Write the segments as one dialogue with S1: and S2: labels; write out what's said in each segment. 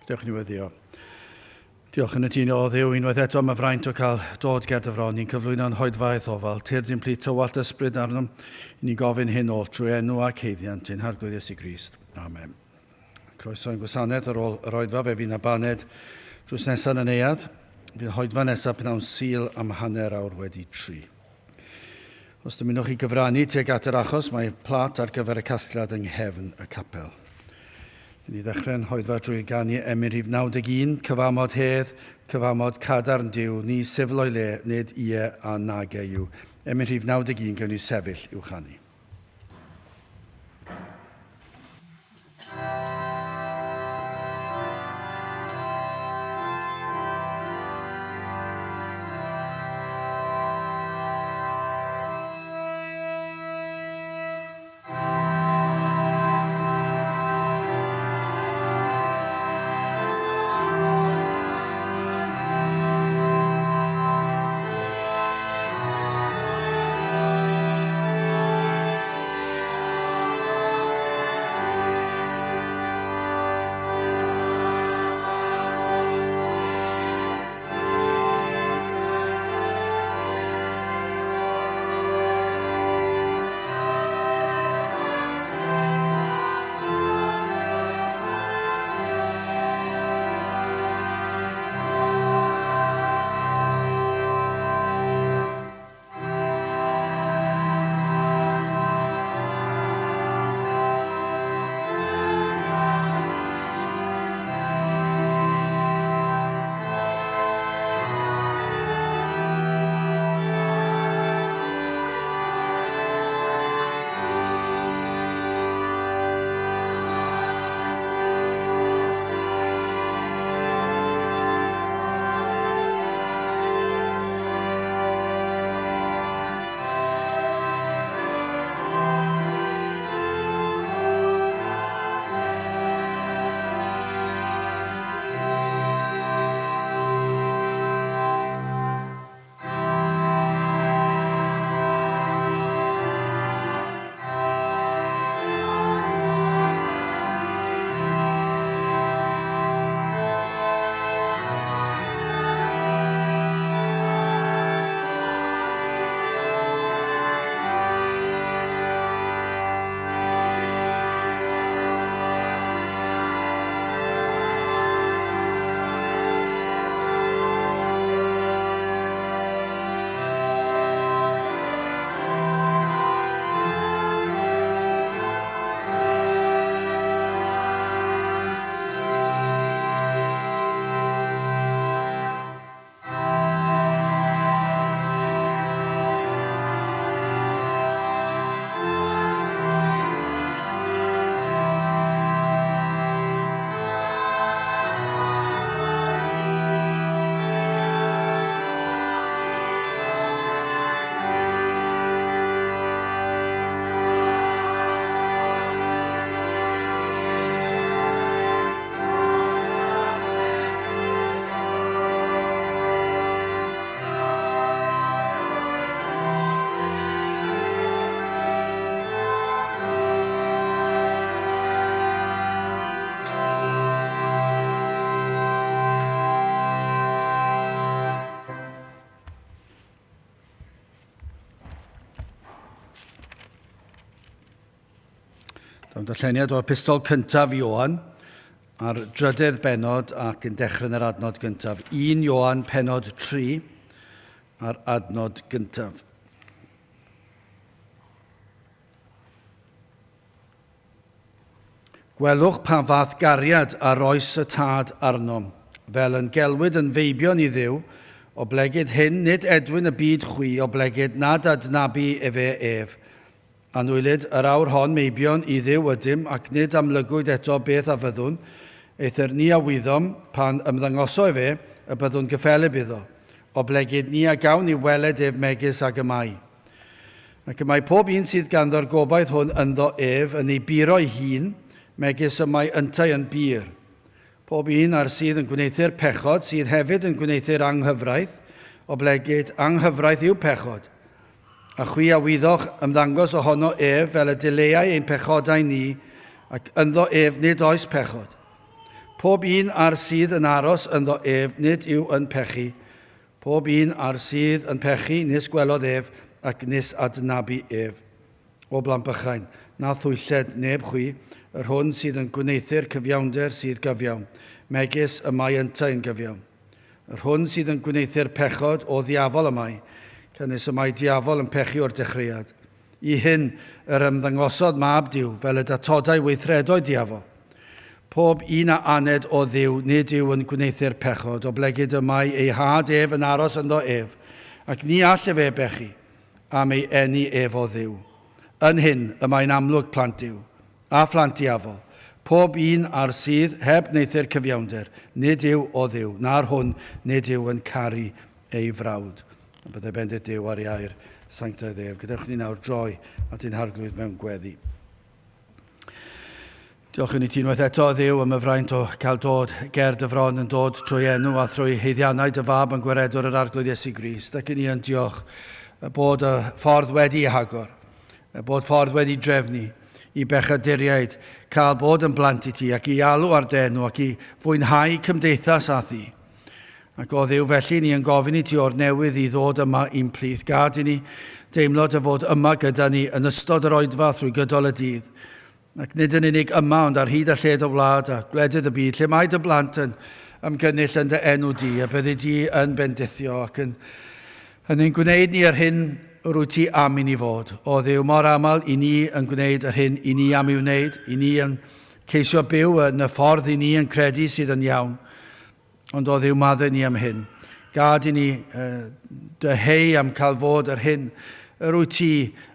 S1: Dewch ni weddio. Diolch yn y tîn o Dduw unwaith eto am y fraint o cael dod ger dy fron. Ni'n cyflwyno'n hoedfaeth ofal. Tyrd i'n plith tywallt ysbryd arnom i ni gofyn hyn oll trwy enw ac haeddiant ein Harglwydd Iesu Grist. Amen. Croeso i'n gwasanaeth ar ôl yr oedfa, fe fydd 'na baned drws nesaf yn y neuadd. Fydd hoedfa nesaf pnawn Sul am 3:30. Os dymunwch chi gyfrannu tuag at yr achos, mae plât ar gyfer y casgliad yng nghefn y capel. Dyn ni ddechrau'n hoedfa drwy ganu emyn rhif 91, Cyfamod Hedd, Cyfamod Cadarn Duw, ni sefl o'i le, nid ie a nage yw. Emyn rhif 91, gewn ni sefyll i'w chanu. Daw'n darlleniad o'r pistol cyntaf Ioan a'r drydedd bennod ac yn dechrau yn yr adnod gyntaf. 1 Ioan pennod 3 a'r adnod gyntaf. Gwelwch pa fath gariad a roes y Tad arnom, fel yn gelwid yn feibion i Dduw, oblegid hyn nid edwyn y byd chwi, oblegid nad adnabu efe ef. Anwylyd, yr awr hon meibion i Dduw ydym, ac nid amlygwyd eto beth a fyddwn, eithr ni a wyddom, pan ymddangoso efe, y byddwn gyffelyb iddo, oblegid ni a gawn i weled ef megis ag y mae. Ac y mae pob un sydd ganddo'r gobaith hwn ynddo ef yn ei buro ei hun, megis y mae yntau yn bur. Pob un a'r sydd yn gwneuthur pechod, sydd hefyd yn gwneuthur anghyfraith, oblegid anghyfraith yw pechod. A chwi a wyddoch ymddangos ohono ef fel y dileai ein pechodau ni, ac ynddo ef nid oes pechod. Pob un a'r sydd yn aros ynddo ef, nid yw yn pechu. Pob un a'r sydd yn pechu, nis gwelodd ef, ac nis adnabu ef. O blant bychain, na thwylled neb chwi, yr hwn sydd yn gwneuthur cyfiawnder sydd gyfiawn, megis y mae yntau yn gyfiawn. Yr hwn sydd yn gwneuthur pechod o ddiafol y mae, canys y mae diafol yn pechu o'r dechreuad. I hyn yr ymddangosodd Mab Duw fel y datodai weithredoedd diafol. Pob un a aned o Dduw nid yw yn gwneuthur pechod, oblegid y mae ei had ef yn aros ynddo ef, ac ni all efe bechu, am ei eni ef o Dduw. Yn hyn y mae'n amlwg plant Duw, a phlant diafol. Pob un a'r sydd heb wneuthur cyfiawnder, nid yw o Dduw, na'r hwn nid yw yn caru ei frawd. A byddai bendith Duw ar ei air sanctaidd ef. Gadewch ni nawr droi at ein Harglwydd mewn gweddi. Diolch i ti unwaith eto, Dduw, am y fraint o cael dod ger dy fron yn dod trwy enw a thrwy haeddiannau dy fab yn gwaredwr yr Arglwydd Iesu Grist. Ac i ni yn diolch bod y ffordd wedi ei hagor, bod ffordd wedi drefnu i bechaduriaid cael bod yn blant i ti ac i alw ar dy enw ac i fwynhau cymdeithas â thi. Ac o Dduw, felly ni yn gofyn i ti o'r newydd i ddod yma i'n plith. Gad i ni deimlo dy fod yma gyda ni yn ystod yr oedfa thrwy gydol y dydd. Ac nid yn unig yma, ond ar hyd a lled y wlad a gwledydd y byd, lle mae dy blant yn ymgynnull yn dy enw di, a byddi di yn bendithio ac yn, yn ein gwneud ni yr hyn rwyt ti am i ni fod. O Dduw, mor aml i ni yn gwneud yr hyn i ni am ei wneud, i ni yn ceisio byw yn y ffordd i ni yn credu sydd yn iawn. Ond o Dduw, maddau ni am hyn. Gad i ni uh, dyheu am cael fod yr hyn yr wyt ti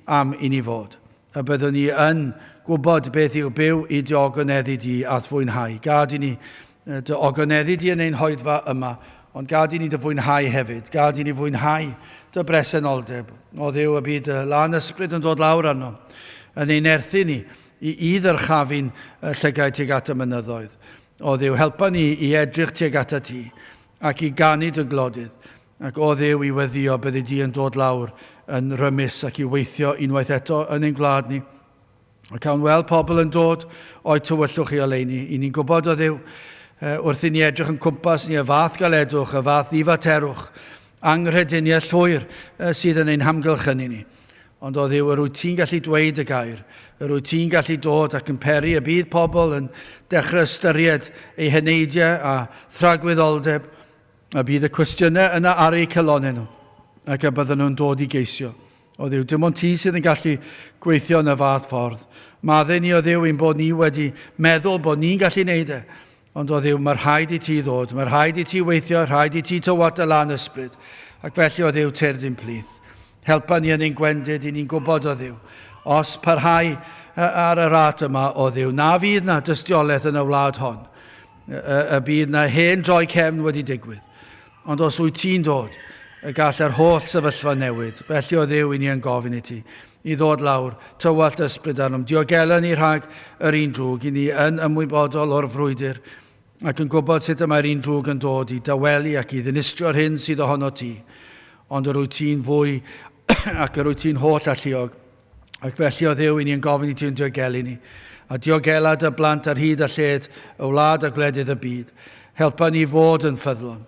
S1: am i ni fod. A byddwn ni yn gwybod beth yw byw i dy ogoneddu di a'th fwynhau. Gad i ni dy ogoneddu di yn ein hoedfa yma, ond gad i ni dy fwynhau hefyd. Gad i ni fwynhau dy bresenoldeb. O Dduw, y byd y lân ysbryd yn dod lawr arno, yn ein nerthu ni i, i ddyrchafu'n llygaid tuag at y mynyddoedd. O Dduw, helpa ni i edrych tuag atat ti, ac i ganu dy glodydd, ac o Dduw, i weddïo byddi di yn dod lawr yn rymus ac i weithio unwaith eto yn ein gwlad ni. A cawn weld pobl yn dod o'u tywyllwch i oleuni. I ni'n gwybod, o Dduw, wrth i ni edrych yn cwmpas ni, y fath galedwch, y fath ddifaterwch, anghrediniaeth llwyr sydd yn ein hamgylchynu ni. Ond o Dduw, yr wyt ti'n gallu dweud y gair, yr wyt ti'n gallu dod ac yn peri y bydd pobl yn dechrau ystyried eu heneidiau a thragwyddoldeb, a bydd y cwestiynau yna ar eu calonnau nhw, ac y bydden nhw'n dod i geisio. O Dduw, dim ond ti sydd yn gallu gweithio yn y fath ffordd. Maddau ni o Dduw ein bod ni wedi meddwl bod ni'n gallu neud e, Ond o Dduw, mae rhaid i ti ddod, mae rhaid i ti weithio, rhaid i ti tywallt y lân ysbryd. Ac felly, o Dduw, tyrd i'n plith. Helpa ni yn ein gwendid, i ni'n gwybod, o Dduw, os parhau ar y rât yma, o Dduw, na fydd na dystiolaeth yn y wlad hon, y, y bydd na hen droi cefn wedi digwydd. Ond os wyt ti'n dod, y gall yr holl sefyllfa newid. Felly, o Dduw, i ni yn gofyn i ti i ddod lawr, tywallt ysbryd arnom, diogela ni rhag yr un drwg, i ni yn ymwybodol o'r frwydr ac yn gwybod sut y mae'r un drwg yn dod i dawelu ac i ddinistrio'r hyn sydd ohono ti. Ond yr wyt ti'n fwy ac yr wyt ti'n holl alluog. Ac felly, o Dduw, i ni yn gofyn i ti yn diogelu ni. A diogela dy blant ar hyd a lled y wlad a gwledydd y byd. Helpa ni fod yn ffyddlon.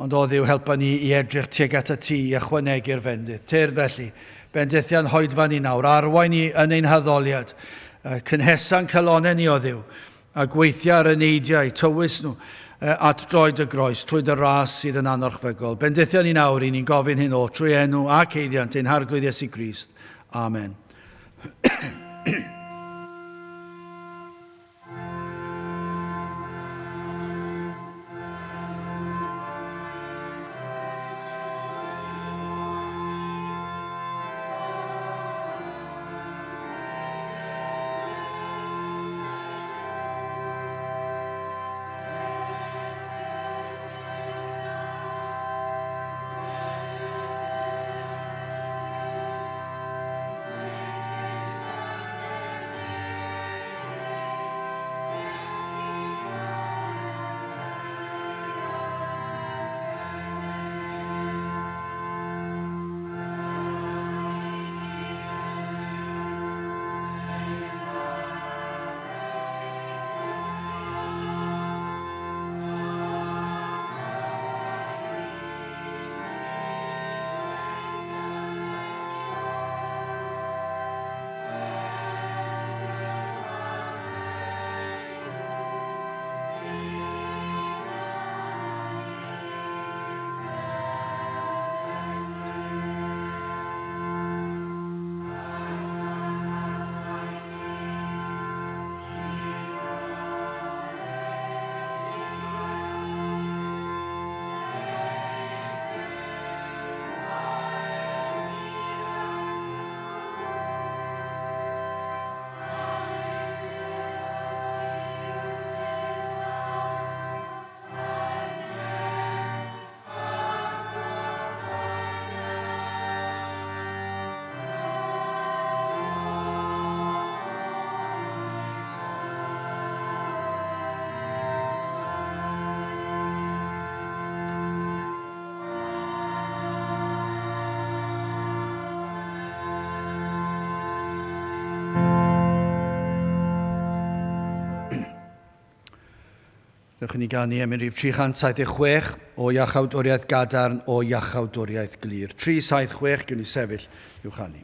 S1: Ond o Dduw, helpa ni i edrych tuag atat ti i ychwanegu'r fendith. Tyrd felly, bendithia'n hoedfa ni nawr, arwain ni yn ein haddoliad, cynhesa'n calonnau ni, o Dduw, a gweithia ar y neidiau, tywys nhw at droed y groes trwy dy ras sydd yn anorchfygol. Bendithia ni nawr, i ni'n gofyn hyn oll trwy enw ac haeddiant ein Harglwydd Iesu Grist. Amen. Dewch i ni ganu emyn rhif 376 o iachawdwriaeth gadarn o iachawdwriaeth glir. 376, gwn i sefyll i'w chanu.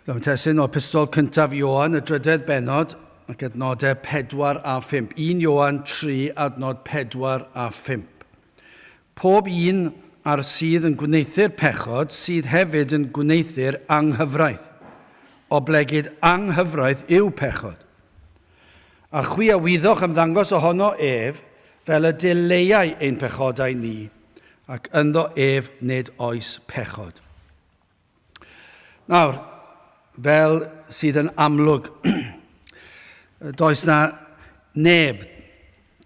S1: Dyma testun o Epistol cyntaf Ioan, y drydedd bennod, ac adnodau 4 a 5. 1 Ioan 3, adnod 4 a 5. Pob un ar sydd yn gwneuthur pechod sydd hefyd yn gwneuthur anghyfraith, oblegid anghyfraith yw pechod. A chwi a wyddoch ymddangos ohono ef fel y dileuai ein pechodau ni, ac ynddo ef nid oes pechod. Nawr, fel sydd yn amlwg, does na neb,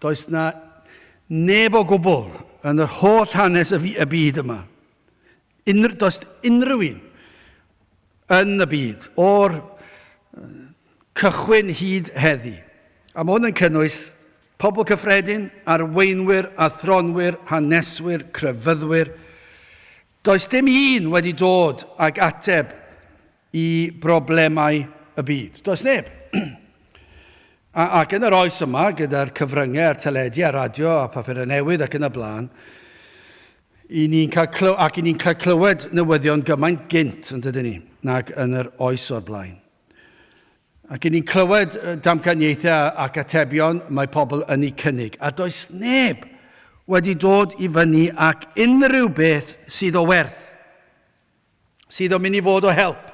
S1: does na neb o gwbl yn yr holl hanes y, y byd yma. Unrhyw, does unrhyw un yn y byd, o'r cychwyn hyd heddi. A mae hwn yn cynnwys pobl cyffredin, arweinwyr, athronwyr, haneswyr, crefyddwyr, Does dim un wedi dod ag ateb i broblemau y byd. Does neb. A, ac yn yr oes yma, gyda'r cyfryngau a'r teledu a'r radio a papurau newydd ac yn y blaen, I ni'n cael clyw, ac i ni'n cael clywed newyddion gymaint gynt, yn dydyn ni, nag yn yr oes o'r blaen. Ac i ni'n clywed damcaniaethau ac atebion mae pobl yn eu cynnig, a does neb wedi dod i fyny ac unrhyw beth sydd o werth, sydd o'n mynd i fod o help.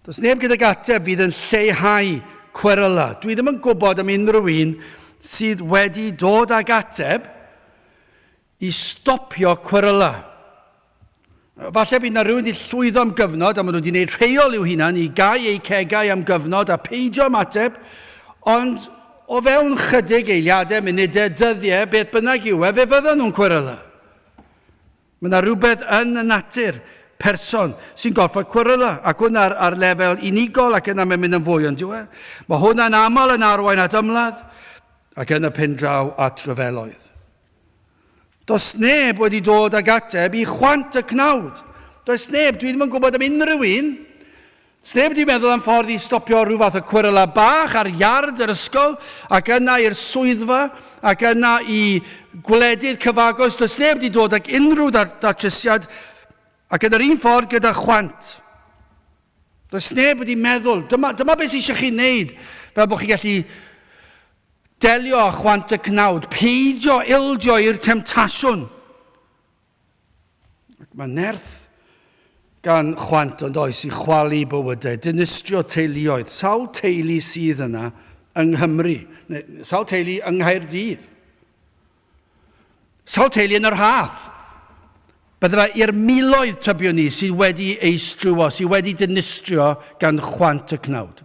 S1: Does neb gydag ateb fydd yn lleihau cweryla. Dwi ddim yn gwybod am unrhyw un sydd wedi dod ag ateb i stopio cweryla. Falle bydd na rhywun wedi llwyddo am gyfnod a maen nhw wedi gwneud rheol i'w hunan i gau eu cegau am gyfnod a peidio ymateb, ond o fewn chydig eiliadau, munudau, dyddiau, beth bynnag yw e, fe fyddan nhw'n cweryla. Mae yna rhywbeth yn y natur person sy'n gorfod cweryla, ac hwnna ar, ar lefel unigol ac yna mae'n mynd yn fwy, ond yw e? Mae hwnna'n aml yn arwain at ymladd ac yn y pen draw at ryfeloedd. Does neb wedi dod ag ateb i chwant y cnawd. Does neb, dwi ddim yn gwybod am unrhyw un Sneb wedi meddwl am ffordd i stopio rhyw fath o cweryla bach ar iard yr ysgol, ac yna i'r swyddfa, ac yna i gwledydd cyfagos. Does neb wedi dod ag unrhyw datrysiad, ac yn yr un ffordd gyda chwant. Does neb wedi meddwl, dyma, dyma beth sydd eisiau chi wneud, fel bod chi'n gallu delio â chwant y cnawd, peidio ildio i'r temtasiwn. Ac mae nerth gan chwant ond oes i chwalu bywydau, dinistrio teuluoedd. Sawl teulu sydd yna yng Nghymru, neu sawl teulu yng Nghaerdydd. Sawl teulu yn yr Rhath. Bydde fe i'r miloedd tybiwn ni sydd wedi ei strywo, sydd wedi dinistrio gan chwant y cnawd.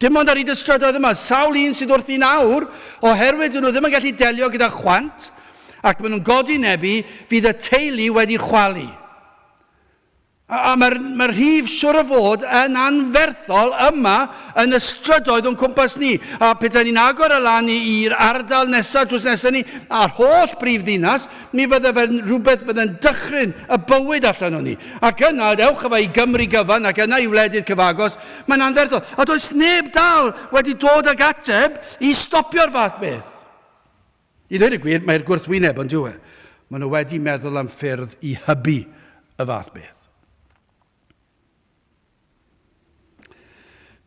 S1: Dim ond ar hyd y strydoedd yma, sawl un sydd wrthi nawr, oherwydd dyn nhw ddim yn gallu delio gyda chwant, ac maen nhw'n godi nebu, fydd y teulu wedi chwalu. A, a mae'r mae rhif siwr o fod yn anferthol yma yn y strydoedd o'n cwmpas ni. A petai ni'n agor y lan i'r ardal nesaf, drws nesaf ni, a'r holl brif ddinas, Mi fydde fe'n rhywbeth fydde'n dychryn y bywyd allan o ni. Ac yna, ewch â fe i Gymru gyfan ac yna i wledydd cyfagos, mae'n anferthol. A does neb dal wedi dod ag ateb i stopio'r fath beth. I ddweud y gwir, mae'r gwrthwyneb, ond dyw e. Maen nhw wedi meddwl am ffyrdd i hybu y fath beth.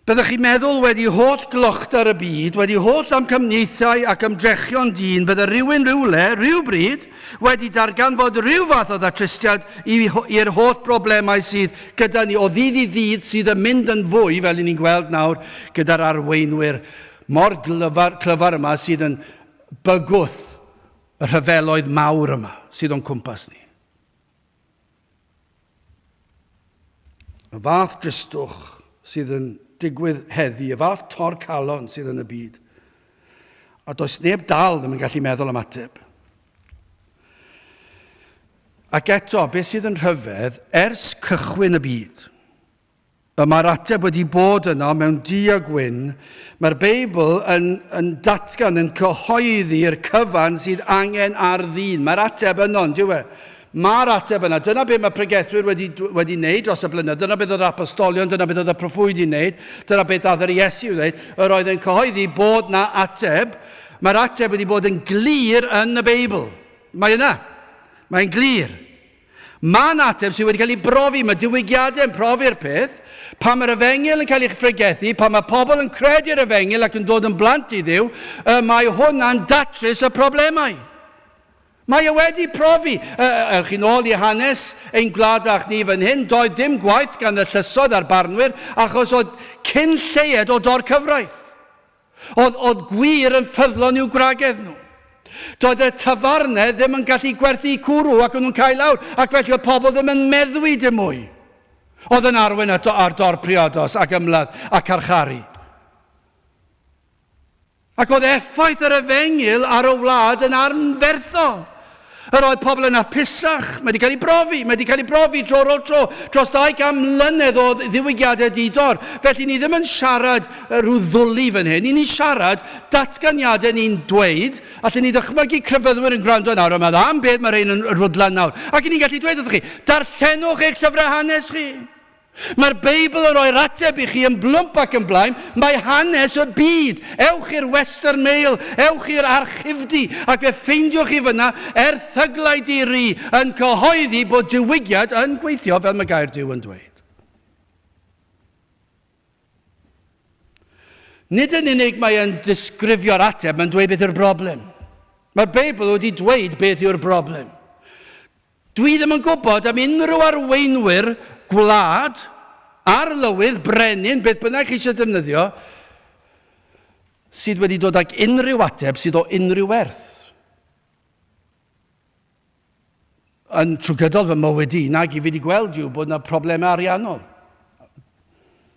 S1: Byddech chi'n meddwl wedi holl glochdar y byd, wedi holl amcamniaethau ac ymdrechion dyn, bydde rhywun rhywle, rhywbryd, wedi darganfod rhyw fath o ddatrysiad i'r holl broblemau sydd gyda ni o ddydd i ddydd sydd yn mynd yn fwy, fel i ni'n gweld nawr gyda'r arweinwyr mor glyfar, clyfar yma sydd yn bygwth y rhyfeloedd mawr yma sydd o'n cwmpas ni. Y fath dristwch sydd yn digwydd heddi, y fath tor calon sydd yn y byd. A does neb dal ddim yn gallu meddwl am ateb. Ac eto, beth sydd yn rhyfedd, ers cychwyn y byd, Y mae'r ateb wedi bod yno mewn du a gwyn. Mae'r Beibl yn, yn datgan, yn cyhoeddi'r cyfan sydd angen ar ddyn. Mae'r ateb yno, yn dyw e? Mae'r ateb yna. Dyna beth mae pregethwyr wedi, wedi wneud dros y blynyddoedd. Dyna beth oedd yr apostolion, dyna beth oedd y proffwydi yn wneud. Dyna beth dath yr Iesu i'w wneud. Yr oedd yn cyhoeddi bod na ateb. Mae'r ateb wedi bod yn glir yn y Beibl. Mae yna. Mae'n glir. Mae 'na ateb sydd wedi cael ei brofi, mae diwygiadau yn profi'r peth. Pan mae'r efengyl yn cael ei phregethu, pan mae pobl yn credu'r efengyl ac yn dod yn blant i Dduw, y mae hwnna'n datrys y problemau. Mae e wedi profi. Ewch chi'n ôl i hanes ein gwlad ach ni fan hyn, doedd dim gwaith gan y llysoedd a'r barnwyr achos oedd cyn lleied o dor cyfraith. Oedd, oedd gwir yn ffyddlon i'w gwragedd nhw. Doedd y tafarnau ddim yn gallu gwerthu cwrw ac o'n nhw'n cael lawr, ac felly oedd pobl ddim yn meddwi dim mwy. Oedd yn arwain at, ar dor priodos ac ymladd a carcharu. Ac oedd effaith yr efengyl ar y wlad yn anferthol. Yr oedd pobl yn hapusach, mae wedi cael ei brofi, mae wedi cael ei brofi dro ar ôl tro, dros 200 mlynedd o ddiwygiadau di-dor. Felly ni ddim yn siarad rhyw ddwli fan hyn, ni'n siarad datganiadau ni'n dweud, allen ni ddychmygu crefyddwyr yn gwrando nawr a meddwl am beth mae rhain yn rwdlan nawr. Ac ni'n gallu dweud wrthych chi, darllenwch eich llyfrau hanes chi. Mae'r Beibl yn rhoi'r ateb i chi yn blwmp ac yn blaen, mae hanes y byd. Ewch i'r Western Mail, ewch i'r archifdy, ac fe ffeindiwch chi fyna erthyglau di-ri yn cyhoeddi bod diwygiad yn gweithio fel mae gair Duw yn dweud. Nid yn unig mae e'n disgrifio'r ateb, mae'n dweud beth yw'r broblem. Mae'r Beibl wedi dweud beth yw'r broblem. Dwi ddim yn gwybod am unrhyw arweinwyr gwlad, arlywydd, brenin, beth bynnag chi eisiau defnyddio, sydd wedi dod ag unrhyw ateb sydd o unrhyw werth. Yn trwy gydol fy mywyd i, nag i fi wedi gweld yw bod yna problemau ariannol.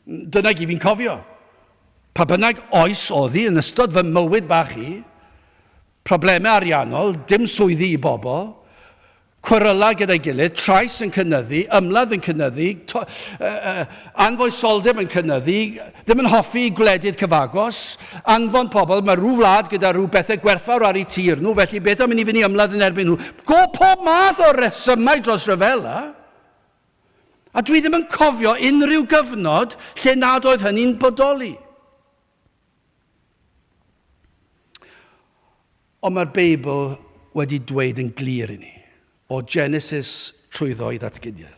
S1: Dyna i fi'n cofio. Pa bynnag oes oedd hi yn ystod fy mywyd bach i, Problemau ariannol, dim swyddi i bobl, cweryla gyda'i gilydd, trais yn cynyddu, ymladd yn cynyddu, to, uh, anfoesoldeb yn cynyddu, ddim yn hoffi gwledydd cyfagos, anfon pobl, mae rhyw wlad gyda rhyw bethau gwerthfawr ar eu tir nhw, felly beth am i ni fynd i ymladd yn erbyn nhw? Go pob math o resymau dros ryfela. A dwi ddim yn cofio unrhyw gyfnod lle nad oedd hynny'n bodoli. Ond mae'r Beibl wedi dweud yn glir i ni, o Genesis trwyddo i ddatguddiad.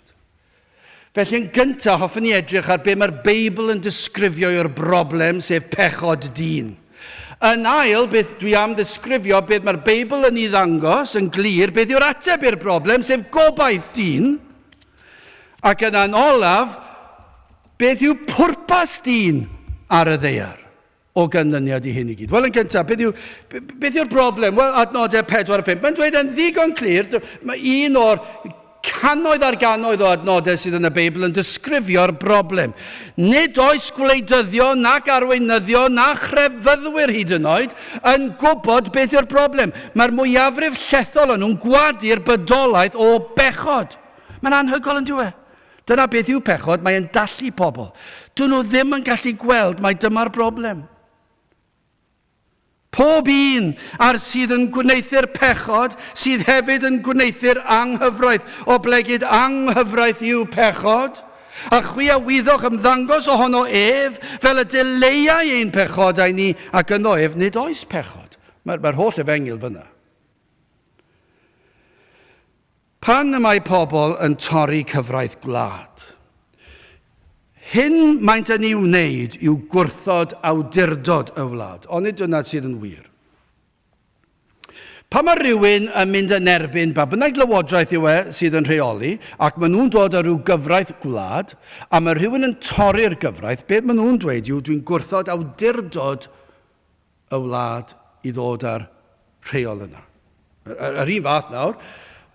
S1: Felly yn gyntaf, hoffwn i edrych ar be mae'r Beibl yn disgrifio yw'r broblem, sef pechod dyn. Yn ail, beth dwi am ddisgrifio, beth mae'r Beibl yn ei ddangos yn glir, beth yw'r ateb i'r broblem, sef gobaith dyn. Ac yna'n olaf, Beth yw pwrpas dyn ar y ddaear o ganlyniad i hyn i gyd? Wel, yn gyntaf, beth, yw, beth yw'r broblem? Wel, adnodau 4 a 5. Mae'n dweud yn ddigon clir, mae un o'r cannoedd ar gannoedd o adnodau sydd yn y Beibl yn disgrifio'r broblem. Nid oes gwleidyddion nac arweinyddion na chrefyddwyr hyd yn oed yn gwybod beth yw'r broblem. Mae'r mwyafrif llethol o'n nhw'n gwadu'r bydolaeth o bechod. Mae'n anhygoel yn dyw e? Dyna beth yw pechod, mae e'n dallu pobl. Dyn nhw ddim yn gallu gweld mai dyma'r broblem. Pob un ar sydd yn gwneuthur pechod sydd hefyd yn gwneuthur anghyfraith, oblegid anghyfraith yw pechod. A chwi a wyddoch ymddangos ohono ef, fel y deleiai ein pechodau ni, ac ynddo ef nid oes pechod. Mae'r mae holl efengyl fyna. Pan y mae pobl yn torri cyfraith gwlad, hyn maent yn ei wneud yw gwrthod awdurdod y wlad. Onid dyna sydd yn wir? Pan mae rhywun yn mynd yn erbyn ba bynnag lywodraeth yw e sydd yn rheoli, ac maen nhw'n dod â rhyw gyfraith gwlad, a mae rhywun yn torri'r gyfraith, beth maen nhw'n dweud yw dwi'n gwrthod awdurdod y wlad i ddod â'r rheol yna. Yr, yr un fath nawr,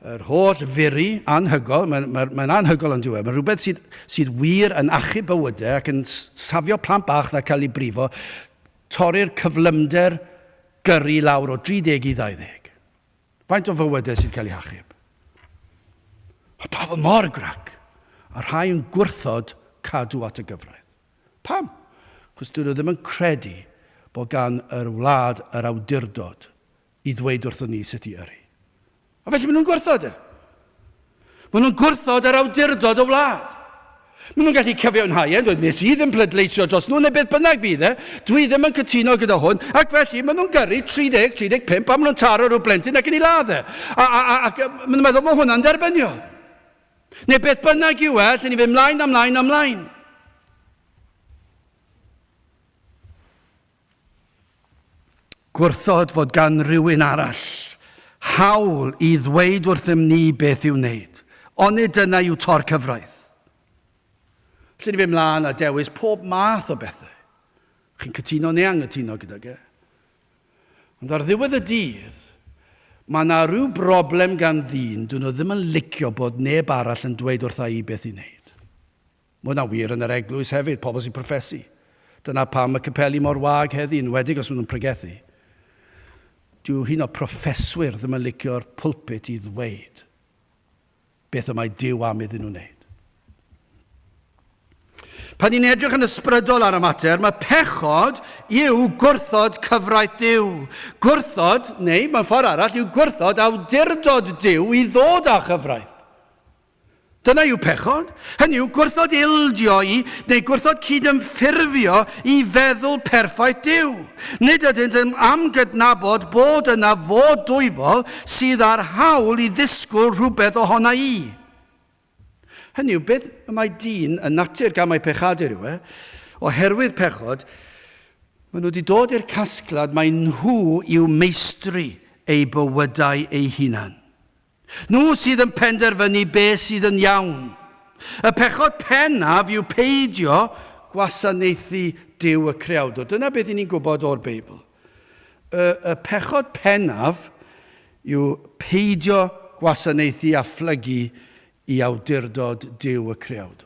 S1: yr holl furi anhygol, mae'n mae, mae anhygol yn diwedd, mae rhywbeth sydd, sydd wir yn achub bywydau ac yn safio plant bach na cael ei brifo, torri'r cyflymder gyrru lawr o 30 i 20. Faint o fywydau sydd cael eu hachub? Mae pobl mor grac, a rhai yn gwrthod cadw at y gyfraith. Pam? Achos dyn nhw ddim yn credu bod gan yr wlad yr awdurdod i ddweud wrthon ni sut i yrru. A felly maen nhw'n gwrthod e. Maen nhw'n gwrthod yr awdurdod y wlad. Maen nhw'n gallu cyfiawnhau e, dweud, nes i ddim pleidleisio dros nhw neu beth bynnag fydd e, dwi ddim yn cytuno gyda hwn, ac felly maen nhw'n gyrru 30, 35, a maen nhw'n taro rhyw blentyn ac yn ei ladd e. A, a, a, ac maen nhw'n meddwl mae hwnna'n dderbyniol. Neu beth bynnag yw e, allen ni fynd mlaen a mlaen a mlaen. Gwrthod fod gan rywun arall hawl i ddweud wrthym ni beth i'w wneud. Onid dyna yw tor cyfraith? Allen ni fynd mlaen a dewis pob math o bethau. Chi'n cytuno neu anghytuno gydag e. Ond ar ddiwedd y dydd, mae yna rhyw broblem gan ddyn, dyn nhw ddim yn licio bod neb arall yn dweud wrtha i beth i wneud. Mae hwnna'n wir yn yr eglwys hefyd, pobl sy'n proffesu. Dyna pam y capeli mor wag heddi, yn enwedig os maen nhw'n pregethu. Dyw hyn o proffeswyr ddim yn licio'r pulpit i ddweud beth y mae Duw am iddyn nhw wneud. Pan ni'n edrych yn ysbrydol ar y mater, mae pechod yw gwrthod cyfraith Duw. Gwrthod, neu mewn ffordd arall, yw gwrthod awdurdod Duw i ddod â chyfraith. Dyna yw pechod. Hynny yw, gwrthod ildio i, neu gwrthod cydymffurfio i feddwl perffaith Duw. Nid ydynt yn am gydnabod bod yna fod dwyfol sydd â'r hawl i ddisgwyl rhywbeth ohona i. Hynny yw, beth y mae dyn yn natur gan mai pechadur yw e, oherwydd pechod, maen nhw wedi dod i'r casgliad mai nhw yw meistri eu bywydau eu hunan. Nhw sydd yn penderfynu be sydd yn iawn. Y pechod pennaf yw peidio gwasanaethu Duw y Creawdwr. Dyna beth i ni'n gwybod o'r Beibl. Y, y pechod pennaf yw peidio gwasanaethu a phlygu i awdurdod Duw y Creawdwr.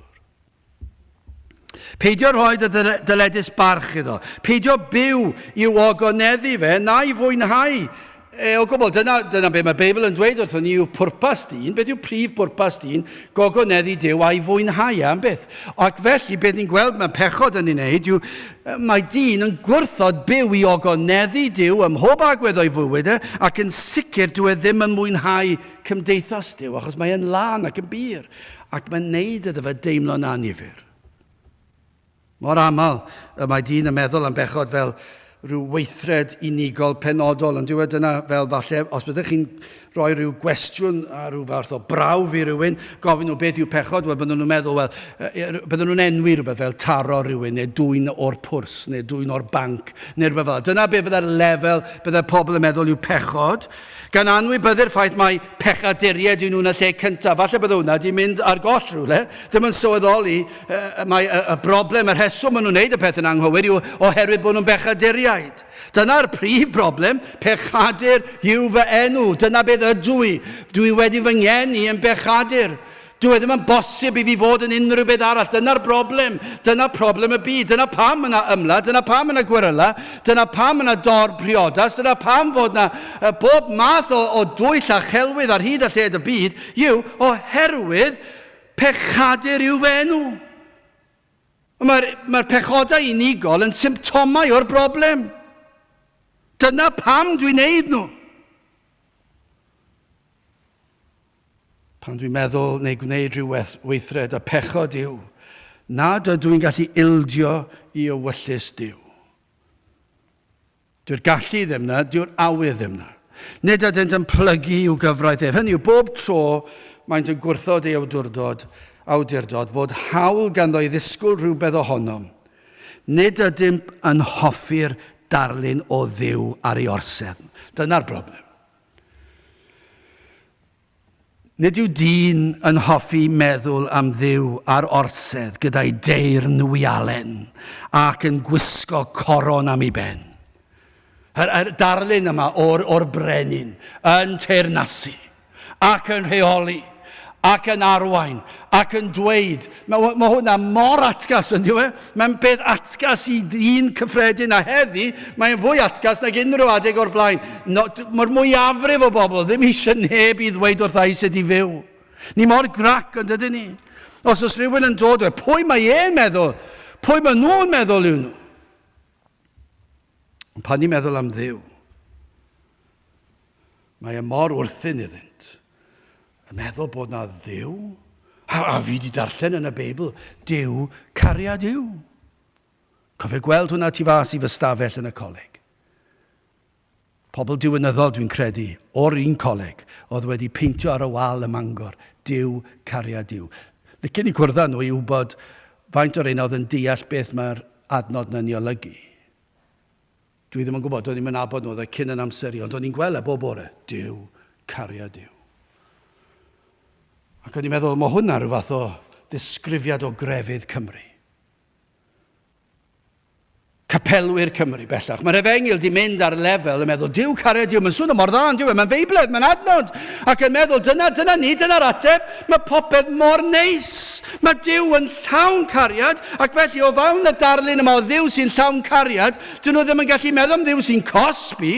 S1: Peidio rhoi dy dyledus barch iddo. Peidio byw i'w ogoneddu fe na'i fwynhau e o gwbl. Dyna, dyna be mae'r Beibl yn dweud wrthon ni yw pwrpas dyn. Beth yw prif bwrpas dyn? Gogoneddu Duw a'i fwynhau e am byth. Ac felly, beth ni'n gweld mewn pechod yn ei wneud yw mae dyn yn gwrthod byw i ogoneddu Duw ym mhob agwedd o'i fywyd e, ac yn sicr dyw e ddim yn mwynhau cymdeithas Duw, achos mae e'n lân ac yn bur. Ac mae'n neud iddo fe deimlo'n annifyr. Mor aml y mae dyn yn meddwl am bechod fel rhyw weithred unigol penodol, ond dyw e dyna fel falle, os byddech chi'n rhoi rhyw gwestiwn a rhyw fath o brawf i rywun, gofyn nhw beth yw pechod, wel bydden nhw'n meddwl, wel, bydden nhw'n enwi rhywbeth fel taro rhywun, neu dwyn o'r pwrs, neu dwyn o'r banc, neu rhywbeth fel. Dyna be fydde'r lefel bydde pobl yn meddwl yw pechod. Gan anwybyddu'r ffaith mai pechaduriaid yw nhw yn y lle cyntaf. Falle bydde hwnna wedi mynd ar goll rhywle, ddim yn sylweddoli mai y, y broblem, y rheswm maen nhw'n wneud y peth yn anghywir yw oherwydd bod nhw'n bechaduriaid. Dyna'r prif broblem, pechadur yw fy enw, dyna beth ydw i. Dwi wedi fy ngeni yn bechadur. Dyw e ddim yn bosib i fi fod yn unrhyw beth arall. Dyna'r broblem. Dyna problem y byd. Dyna pam yna ymladd. Dyna pam yna gweryla. Dyna pam yna dor priodas. Dyna pam fod yna bob math o, o dwyll a chelwydd ar hyd a lled y byd yw oherwydd pechadur yw fy enw. Mae'r mae pechodau unigol yn symptomau o'r broblem. Dyna pam dwi'n neud nhw. Pan dwi'n meddwl neu gwneud rhyw weithred, y pechod yw nad ydw i'n gallu ildio i ewyllys Duw. Dyw'r gallu ddim na, dyw'r awydd ddim na. Nid ydynt yn plygu i'w gyfraith ef. Hynny yw, bob tro maent yn gwrthod ei awdurdod, awdurdod fod hawl ganddo i ddisgwyl rhywbeth ohonom. Nid ydym yn hoffi'r darlun o Dduw ar ei orsedd. Dyna'r broblem. Nid yw dyn yn hoffi meddwl am Dduw ar orsedd gyda'i deyrn wialen ac yn gwisgo coron am ei ben. Yr, yr darlun yma o'r, or brenin yn teyrnasu ac yn rheoli ac yn arwain, ac yn dweud. Mae, mae hwnna mor atgas, yn dyw e? Mae'n beth atgas i ddyn cyffredin, a heddi, mae'n fwy atgas nag unrhyw adeg o'r blaen. No, mae'r mwyafrif o bobl ddim eisiau neb i ddweud wrtha i sut i fyw. Ni mor grac, yn dydyn ni? Os oes rhywun yn dod, pwy mae e'n meddwl? Pwy mae nhw'n meddwl yw nhw? Ond pan ni'n meddwl am Dduw, Mae e mor wrthun iddynt. Y meddwl bod na Dduw, a, a fi wedi darllen yn y Beibl, Duw cariad yw. Cofio gweld hwnna tu fas i fy stafell yn y coleg. Pobl diwynyddol, dwi'n credu, o'r un coleg, oedd wedi peintio ar y wal ym Mangor, Duw cariad yw. Licen i cwrdd â nhw i wybod faint o'r un oedd yn deall beth mae'r adnod yna'n ei olygu. Dwi ddim yn gwybod, do'n i'm yn nabod nhw, oedd e cyn yn amser i, ond o'n i'n gweld e bob bore. Duw, cariad Duw. Ac o'n i'n meddwl, mae hwnna rhyw fath o ddisgrifiad o grefydd Cymru. Capelwyr Cymru bellach. Mae'r efengyl di mynd ar lefel yn meddwl, Duw cariad Duw, mae'n swnio mor dda, yn dyw e, mae'n feibledd, mae'n adnod. Ac yn meddwl, dyna, dyna ni, dyna'r ateb, mae popeth mor neis. Mae Duw yn llawn cariad, ac felly o fewn y darlun yma o Dduw sy'n llawn cariad, Dyn nhw ddim yn gallu meddwl am Dduw sy'n cosbi.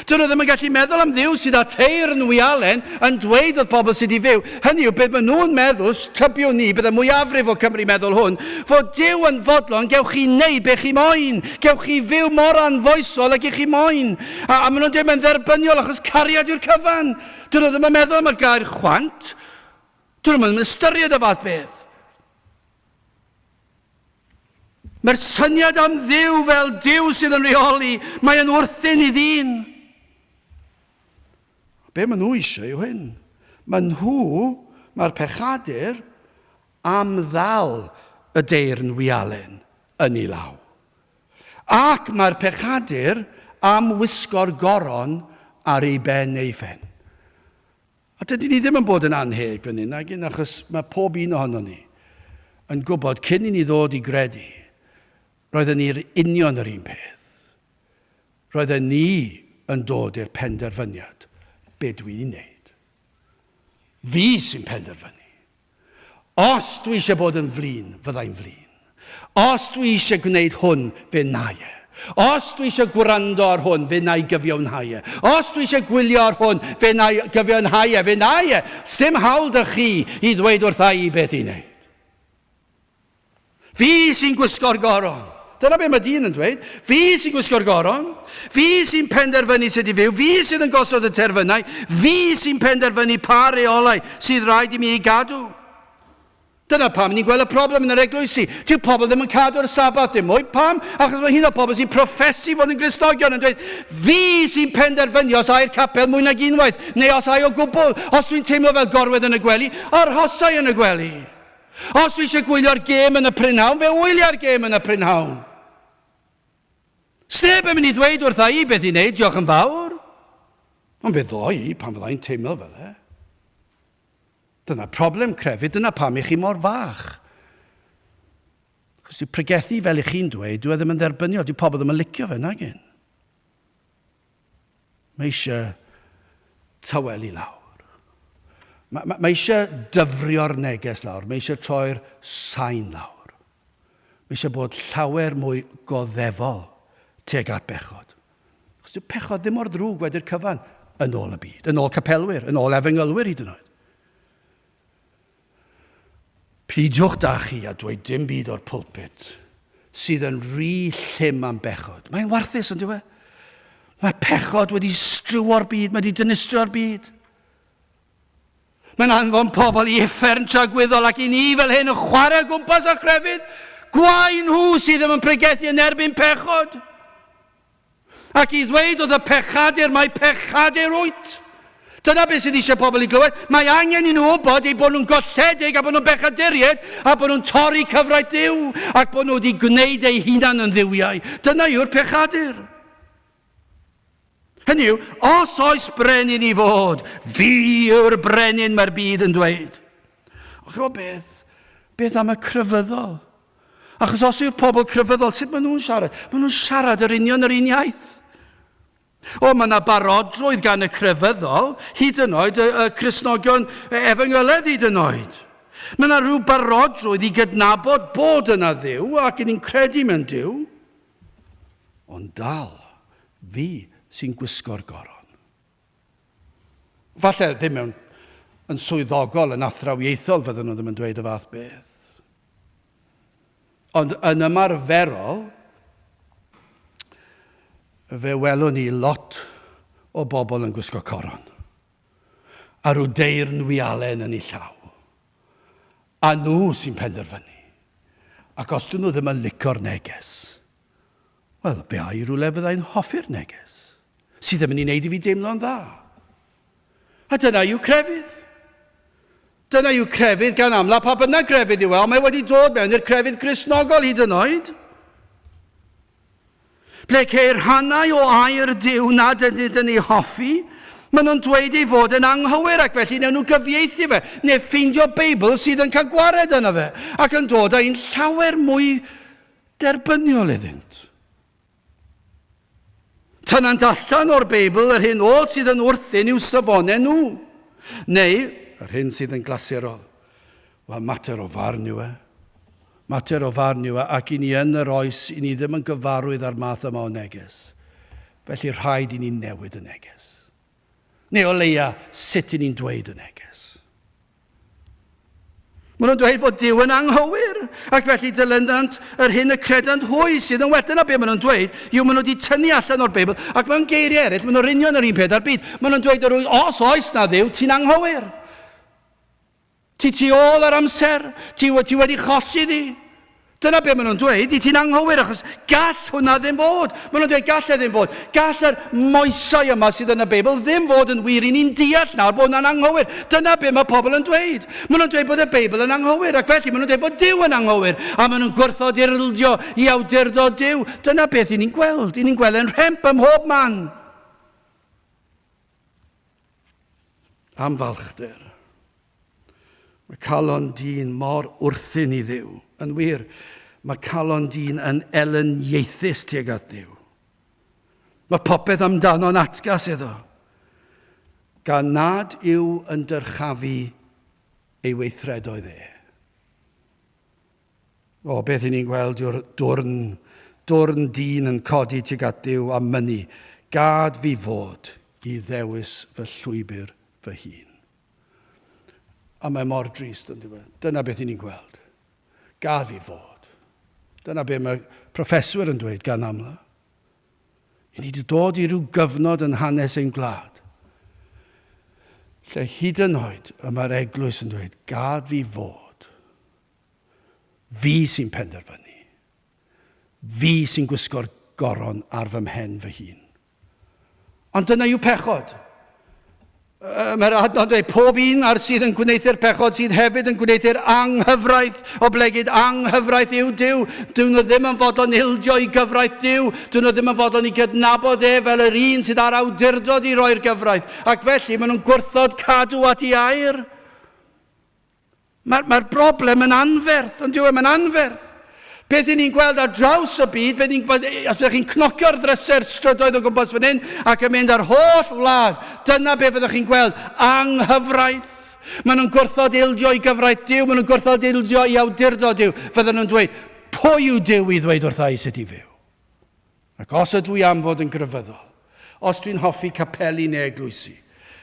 S1: Dyn nhw ddim yn gallu meddwl am Dduw sydd â teyrn wialen yn dweud wrth bobl sydd i fyw. Hynny yw, beth maen nhw'n meddwl, tybiwn ni, bydde mwyafrif o Cymru meddwl hwn, fod Duw yn fodlon, gewch chi wneud be chi moyn. Gewch chi fyw mor anfoesol ag i chi moyn. A, a maen nhw'n dweud mae'n dderbyniol achos cariad yw'r cyfan. Dyn nhw ddim yn meddwl am y gair chwant. Dyn nhw'n ystyried y fath beth. Mae'r syniad am Dduw fel Duw sydd yn rheoli, mae yn wrthyn i ddyn. Be maen nhw eisiau yw hyn. Maen nhw, mae'r pechadur, am ddal y deyrn wialen yn ei law. Ac mae'r pechadur am wisgo'r goron ar ei ben ei phen. A dydyn ni ddim yn bod yn annheg fan hyn, nag un, achos mae pob un ohonon ni yn gwybod cyn i ni ddod i gredu, roedden ni'r union yr un peth. Roedden ni yn dod i'r penderfyniad, be dwi'n ei wneud? Fi sy'n penderfynu. Os dwi eisiau bod yn flin, fyddai'n flin. Os dwi eisiau gwneud hwn, fe wna i e. Os dwi eisiau gwrando ar hwn, fe wna i gyfiawnhau e. Os dwi eisiau gwylio ar hwn, fe wna i gyfiawnhau e, fe wna i e. Sdim hawl 'da chi i ddweud wrtha i beth i wneud. Fi sy'n gwisgo'r goron. Dyna be mae dyn yn dweud. Fi sy'n gwisgo'r goron. Fi sy'n penderfynu sut i fyw. Fi sydd yn gosod y terfynau. Fi sy'n penderfynu pa reolau sydd rhaid i mi ei gadw. Dyna pam ni'n gweld y problem yn yr eglwysi. Dyw pobl ddim yn cadw'r Sabath dim mwy. Pam? Achos mae hyn o pobl sy'n proffesu fod yn Gristnogion yn dweud, fi sy'n penderfynu os ai'r capel mwy nag unwaith, neu os ai o gwbl. Os dwi'n teimlo fel gorwedd yn y gwely, arhosai yn y gwely. Os dwi eisiau gwylio'r gêm yn y prynhawn, fe wylia'r gêm yn y prynhawn. Sneb yn mynd i ddweud wrtha i beth i wneud, diolch yn fawr. Ond fe ddo i pan fyddai'n teimlo fel e. Dyna problem crefydd, dyna pam i chi mor fach. Chos dyw pregethu fel i chi'n dweud, dyw e ddim yn dderbyniol, dyw pobl ddim yn licio fe, nag un. Mae eisiau tawelu lawr. Mae, mae, mae eisiau dyfrio'r neges lawr. Mae eisiau troi'r sain lawr. Mae eisiau bod llawer mwy goddefol tuag at bechod. Achos dyw pechod ddim mor ddrwg wedi'r cyfan yn ôl y byd, yn ôl capelwyr, yn ôl efengylwyr hyd yn oed. Peidiwch da chi a dweud dim byd o'r pulpit sydd yn rhy llym am bechod. Mae'n warthus, yn dyw e? Mae pechod wedi strywo'r byd, mae wedi dynistrio'r byd. Mae'n anfon pobl i uffern tragwyddol ac i ni fel hyn yn chwarae o gwmpas â chrefydd. Gwae nhw sydd ddim yn pregethu yn erbyn pechod. Ac i ddweud wrth y pechadur mai pechadur wyt. Dyna beth sydd eisiau pobl i glywed. Mae angen i nhw wybod eu bod nhw'n golledig a bod nhw'n bechaduriaid a bod nhw'n torri cyfraith Duw ac bod nhw wedi gwneud eu hunan yn dduwiau. Dyna yw'r pechadur. Hynny yw, os oes brenin i fod, fi yw'r brenin mae'r byd yn dweud. Ond chymod beth? Beth am y crefyddol? Achos os yw'r pobl crefyddol, sut maen nhw'n siarad? Maen nhw'n siarad yr union yr un iaith. O, mae yna barodrwydd gan y crefyddol, hyd yn oed y, y Cristnogion efengyledd hyd yn oed. Mae yna rhyw barodrwydd i gydnabod bod yna Dduw ac ni'n credu mewn Duw. Ond dal, fi sy'n gwisgo'r goron. Falle ddim mewn yn swyddogol, yn athrawiaethol, fydden nhw ddim yn dweud y fath beth. Ond yn ymarferol, fe welwn ni lot o bobl yn gwisgo coron a rhyw deyrn wialen yn ei llaw. A nhw sy'n penderfynu. Ac os dyn nhw ddim yn licio'r neges, wel, fe ai rhywle fyddai'n hoffi'r neges. Sydd yn mynd i wneud i fi deimlo'n dda. A dyna yw crefydd. Dyna yw crefydd gan amla, pa bynnag grefydd yw e, ond mae wedi dod mewn i'r crefydd Gristnogol hyd yn oed. Ble ceir rhannau o air Duw nad ydynt yn ei hoffi, maen nhw'n dweud ei fod yn anghywir ac felly newn nhw gyfieithu fe, neu ffeindio Beibl sydd yn cael gwared yna fe, ac yn dod â un llawer mwy derbyniol iddynt. Tynnant allan o'r Beibl yr hyn oll sydd yn wrthun i'w safonau nhw, neu yr hyn sydd yn glasurol. Wel, mater o farn yw e. Mater o farn yw e, ac i ni yn yr oes, i ni ddim yn gyfarwydd â'r math yma o neges. Felly rhaid i ni newid y neges. Neu o leia, sut i ni'n dweud y neges. Maen nhw'n dweud fod Duw yn anghywir, ac felly dylynant yr hyn y credant hwy sydd yn well. Dyna beth maen nhw'n dweud, yw maen nhw wedi tynnu allan o'r Beibl, ac mewn geiriau eraill, maen nhw'r union yr un peth â'r byd. Maen nhw'n dweud, os oes na Dduw, ti'n anghywir. Ti tu ôl ar amser, ti, ti wedi cholli ddi. Dyna be maen nhw'n dweud, i ti'n anghywir, achos gall hwnna ddim fod. Maen nhw'n dweud gall e ddim fod. Gall yr moesau yma sydd yn y Beibl ddim fod yn wir. I ni'n deall nawr bod hwnna'n anghywir. Dyna be mae pobl yn dweud. Maen nhw'n dweud bod y Beibl yn anghywir, ac felly maen nhw'n dweud bod Duw yn anghywir, a maen nhw'n gwrthod ildio i awdurdod Duw. Dyna beth i ni'n gweld. I ni'n gweld e'n rhemp ym mhob man. Am falchder. Mae calon dyn mor wrthun i Dduw. Yn wir, mae calon dyn yn elyniaethus tuag at Dduw. Mae popeth amdano'n atgas iddo, gan nad yw yn dyrchafu ei weithredoedd e. O, beth i ni'n gweld yw'r dwrn, dwrn dyn yn codi tuag at Dduw a mynnu, gad fi fod i ddewis fy llwybr fy hun. A mae mor drist yn diwedd. Dyna beth i ni'n gweld. Gad fi fod. Dyna beth mae proffeswyr yn dweud gan amla. I ni wedi dod i ryw gyfnod yn hanes ein gwlad lle hyd yn oed y mae'r eglwys yn dweud, gad fi fod. Fi sy'n penderfynu. Fi sy'n gwisgo'r goron ar fy mhen fy hun. Ond dyna yw pechod. Mae'r adnod dweud, pob un ar sydd yn gwneuthur pechod sydd hefyd yn gwneuthur anghyfraith, oblegid anghyfraith yw Duw. Dyn nhw ddim yn fodlon ildio i gyfraith Duw. Dyn nhw ddim yn fodlon i gydnabod e fel yr un sydd â'r awdurdod i roi'r gyfraith. Ac felly maen nhw'n gwrthod cadw at ei air. Mae'r mae broblem yn anferth, ond dyw e, mae'n anferth. Beth i ni'n gweld ar draws y byd, beth ni'n gweld, os ydych chi'n cnocio'r ddrysau'r strydoedd o gwmpas fan hyn ac yn mynd ar holl wlad, dyna beth fyddwch chi'n gweld, anghyfraith. Maen nhw'n gwrthod ildio i gyfraith Duw, maen nhw'n gwrthod ildio i awdurdod Duw. Fydden nhw'n dweud, pwy yw Duw i ddweud wrtha i sut i fyw? Ac os ydw i am fod yn grefyddol, os dwi'n hoffi capeli neu eglwysi,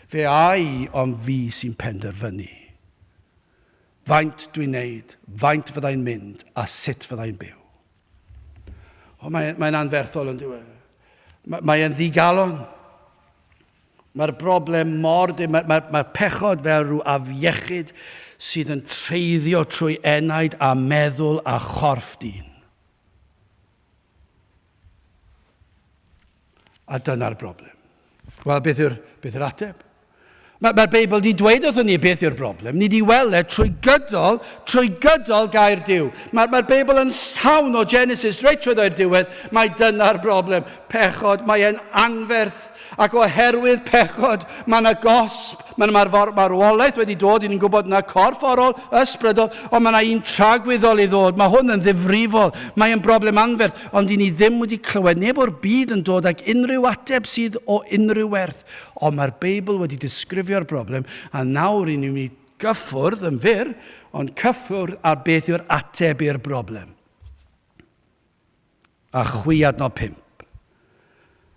S1: fe a i ond fi sy'n penderfynu faint dwi'n neud, faint fyddai'n mynd a sut fyddai'n byw. O, mae'n mae anferthol yn dyw e. Mae, mae e'n ddigalon. Mae'r broblem mor... Mae, mae, mae pechod fel rhyw afiechyd sydd yn treiddio trwy enaid a meddwl a chorff dyn. A dyna'r broblem. Wel, beth yw'r, beth yw'r ateb? Mae'r mae Beibl wedi dweud wrthyn ni beth yw'r broblem. Ni wedi weld e trwy gydol, trwy gydol gair Duw. Mae'r mae Beibl yn llawn o Genesis, reit trwy ddoi'r diwedd. Mae dyna'r broblem. Pechod, mae e'n anferth. Ac oherwydd pechod, mae yna gosb, mae yna marwolaeth wedi dod, i ni'n gwybod yna corfforol, ysbrydol, ond mae yna un tragwyddol i ddod. Mae hwn yn ddifrifol, mae yn broblem anferth, ond i ni ddim wedi clywed neb o'r byd yn dod ag unrhyw ateb sydd o unrhyw werth. Ond mae'r Beibl wedi disgrifio'r broblem, a nawr i ni'n mynd i gyffwrdd yn fyr, ond cyffwrdd ar beth yw'r ateb i'r broblem. A chwi adnod 5.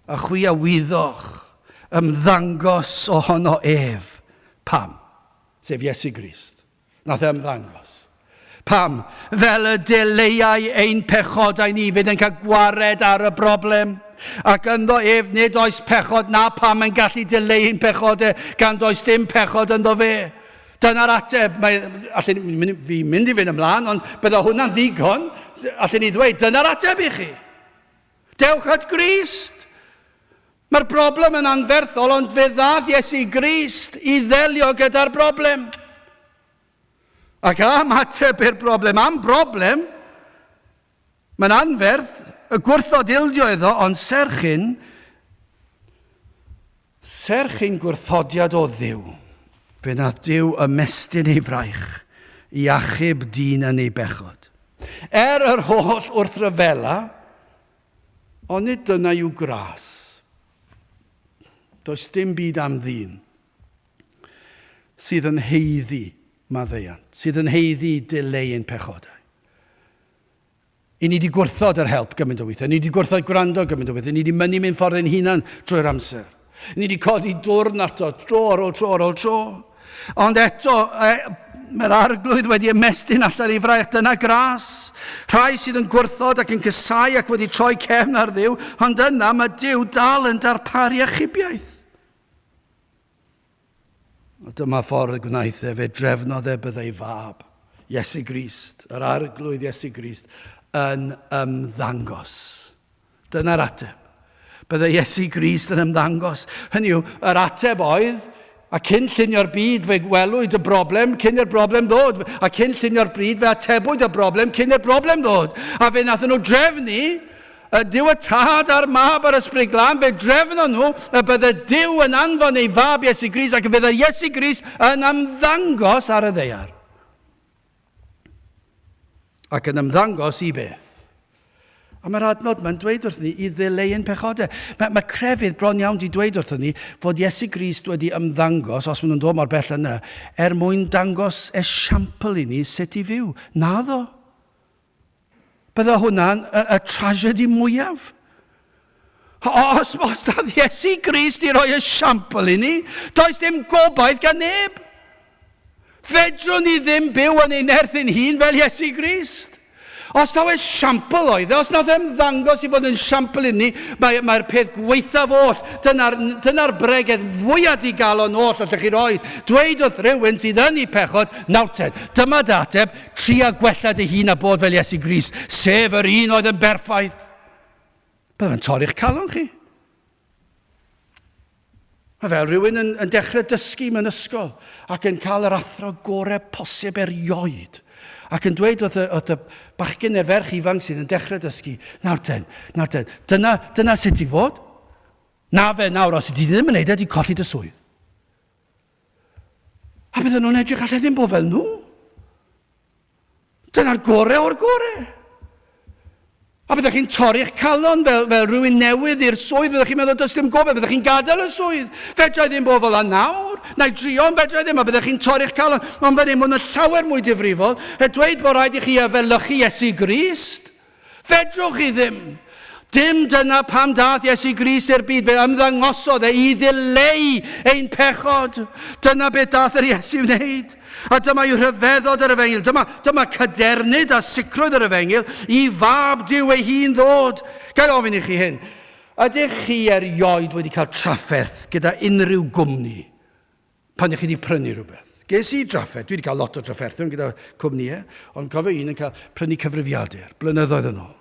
S1: A chwi a wyddoch ymddangos ohono ef. Pam? Sef Iesu Grist. Nath e ymddangos. Pam? Fel y deleiau ein pechodau ni fydd yn cael gwared ar y broblem. Ac ynddo ef nid oes pechod na pam yn gallu dileu ein pechodau gan does dim pechod ynddo fe. Dyna'r ateb. Mae, allen, fi mynd i fynd ymlaen, ond bydda hwnna'n ddigon. Allen ni ddweud, dyna'r ateb i chi. Dewch at Grist. Mae'r broblem yn anferthol, ond fe ddath Iesu Grist i ddelio gyda'r broblem. Ac am ateb i'r broblem, am broblem, Mae'n anferth y gwrthod ildio iddo, ond serch hyn, serch ein gwrthodiad o Dduw, fe wnaeth Duw ymestyn ei fraich i achub dyn yn ei bechod. Er yr holl wrthryfela, onid dyna yw gras? Does dim byd am ddyn sydd yn haeddu maddeuant, sydd yn haeddu dileu ein pechodau. I ni wedi gwrthod yr help gymaint o weithiau. Ni wedi gwrthod gwrando gymaint o weithiau. Ni wedi mynnu mynd ffordd ein hunan trwy'r amser. Ni wedi codi dwrn ato tro ar ôl tro ar ôl tro. Ond eto, e, mae'r arglwydd wedi ymestyn allan ei fraich. Dyna gras. Rhai sydd yn gwrthod ac yn cysau ac wedi troi cefn ar Dduw, ond yna mae Duw dal yn darparu achubiaeth. Dyma ffordd y gwnaeth e, fe drefnodd e byddai fab, Iesu Grist, yr Arglwydd Iesu Grist, yn ymddangos. Dyna'r ateb. Byddai Iesu Grist yn ymddangos. Hynny yw, yr ateb oedd, a cyn llunio'r byd fe gwelwyd y broblem cyn i'r broblem ddod, a cyn llunio'r bryd fe atebwyd y broblem cyn i'r broblem ddod. A fe nathon nhw drefnu y Duw y Tad a'r Mab a'r Ysbryd Glân, fe drefnon nhw y bydde Duw yn anfon ei fab Iesu Grist ac y fydde Iesu Grist yn ymddangos ar y ddaear. Ac yn ymddangos i beth? A mae'r adnod mae'n dweud wrthyn ni i ddileu ein pechodau. Mae, mae crefydd bron iawn di dweud wrthyn ni fod Iesu Grist wedi ymddangos, os maen nhw'n dod mor bell yna, er mwyn dangos esiampl i ni sut i fyw. Naddo. Bydde hwnna'n y, y tragedy mwyaf. Os, os nad Iesu Grist i roi esiampl i ni, does dim gobaith gan neb. Fedrwn ni ddim byw yn ein nerth ein hun fel Iesu Grist. Os taw esiampl oedd e, os nath e'm ddangos i fod yn siampl inni, mae'r mae peth gwaethaf oll, dyna'r dyna bregeth fwyaf digalon oll allech chi roi. Dweud wrth rhywun sydd yn ei pechod, nawr te, dyma dy ateb, tria gwella dy hun a bod fel Iesu Grist, sef yr un oedd yn berffaith. Bydd yn torri'ch calon chi. Mae fel rhywun yn, yn dechrau dysgu mewn ysgol ac yn cael yr athro gorau posib erioed. Ac yn dweud wrth y, wrth y bachgen neu'r ferch ifanc sydd yn dechrau dysgu, nawr ten, nawr ten, dyna, dyna sut i fod. Na fe nawr, os ti ddim yn neud e, di colli dy swydd. A bydden nhw'n edrych allai ddim bod fel nhw. Dyna'r gorau o'r gorau. A byddech chi'n torri'ch calon fel, fel rhywun newydd i'r swydd, byddech chi'n meddwl, does dim gobaith, byddech chi'n gadael y swydd. Fedra i ddim bod fel yna nawr, na i drio, ond fedra i ddim, a byddech chi'n torri'ch calon. Ond fan hyn, mae hwn yn llawer mwy difrifol, e dweud bod rhaid i chi efelychu Iesu Grist. Fedrwch chi ddim. Dim dyna pam dath Iesu Grist i'r byd, fe ymddangosodd e i ddileu ein pechod. Dyna beth dath yr Iesu wneud. A dyma yw rhyfeddod yr efengyl. Dyma, dyma cadernid a sicrwydd yr efengyl i fab Duw ei hun ddod. Gael ofyn i chi hyn. Ydych chi erioed wedi cael trafferth gyda unrhyw gwmni Pan ych chi wedi prynu rhywbeth. Ges i drafferth, dwi wedi cael lot o drafferthion gyda cwmnïau, ond cofio un yn cael prynu cyfrifiadur, blynyddoedd yn ôl.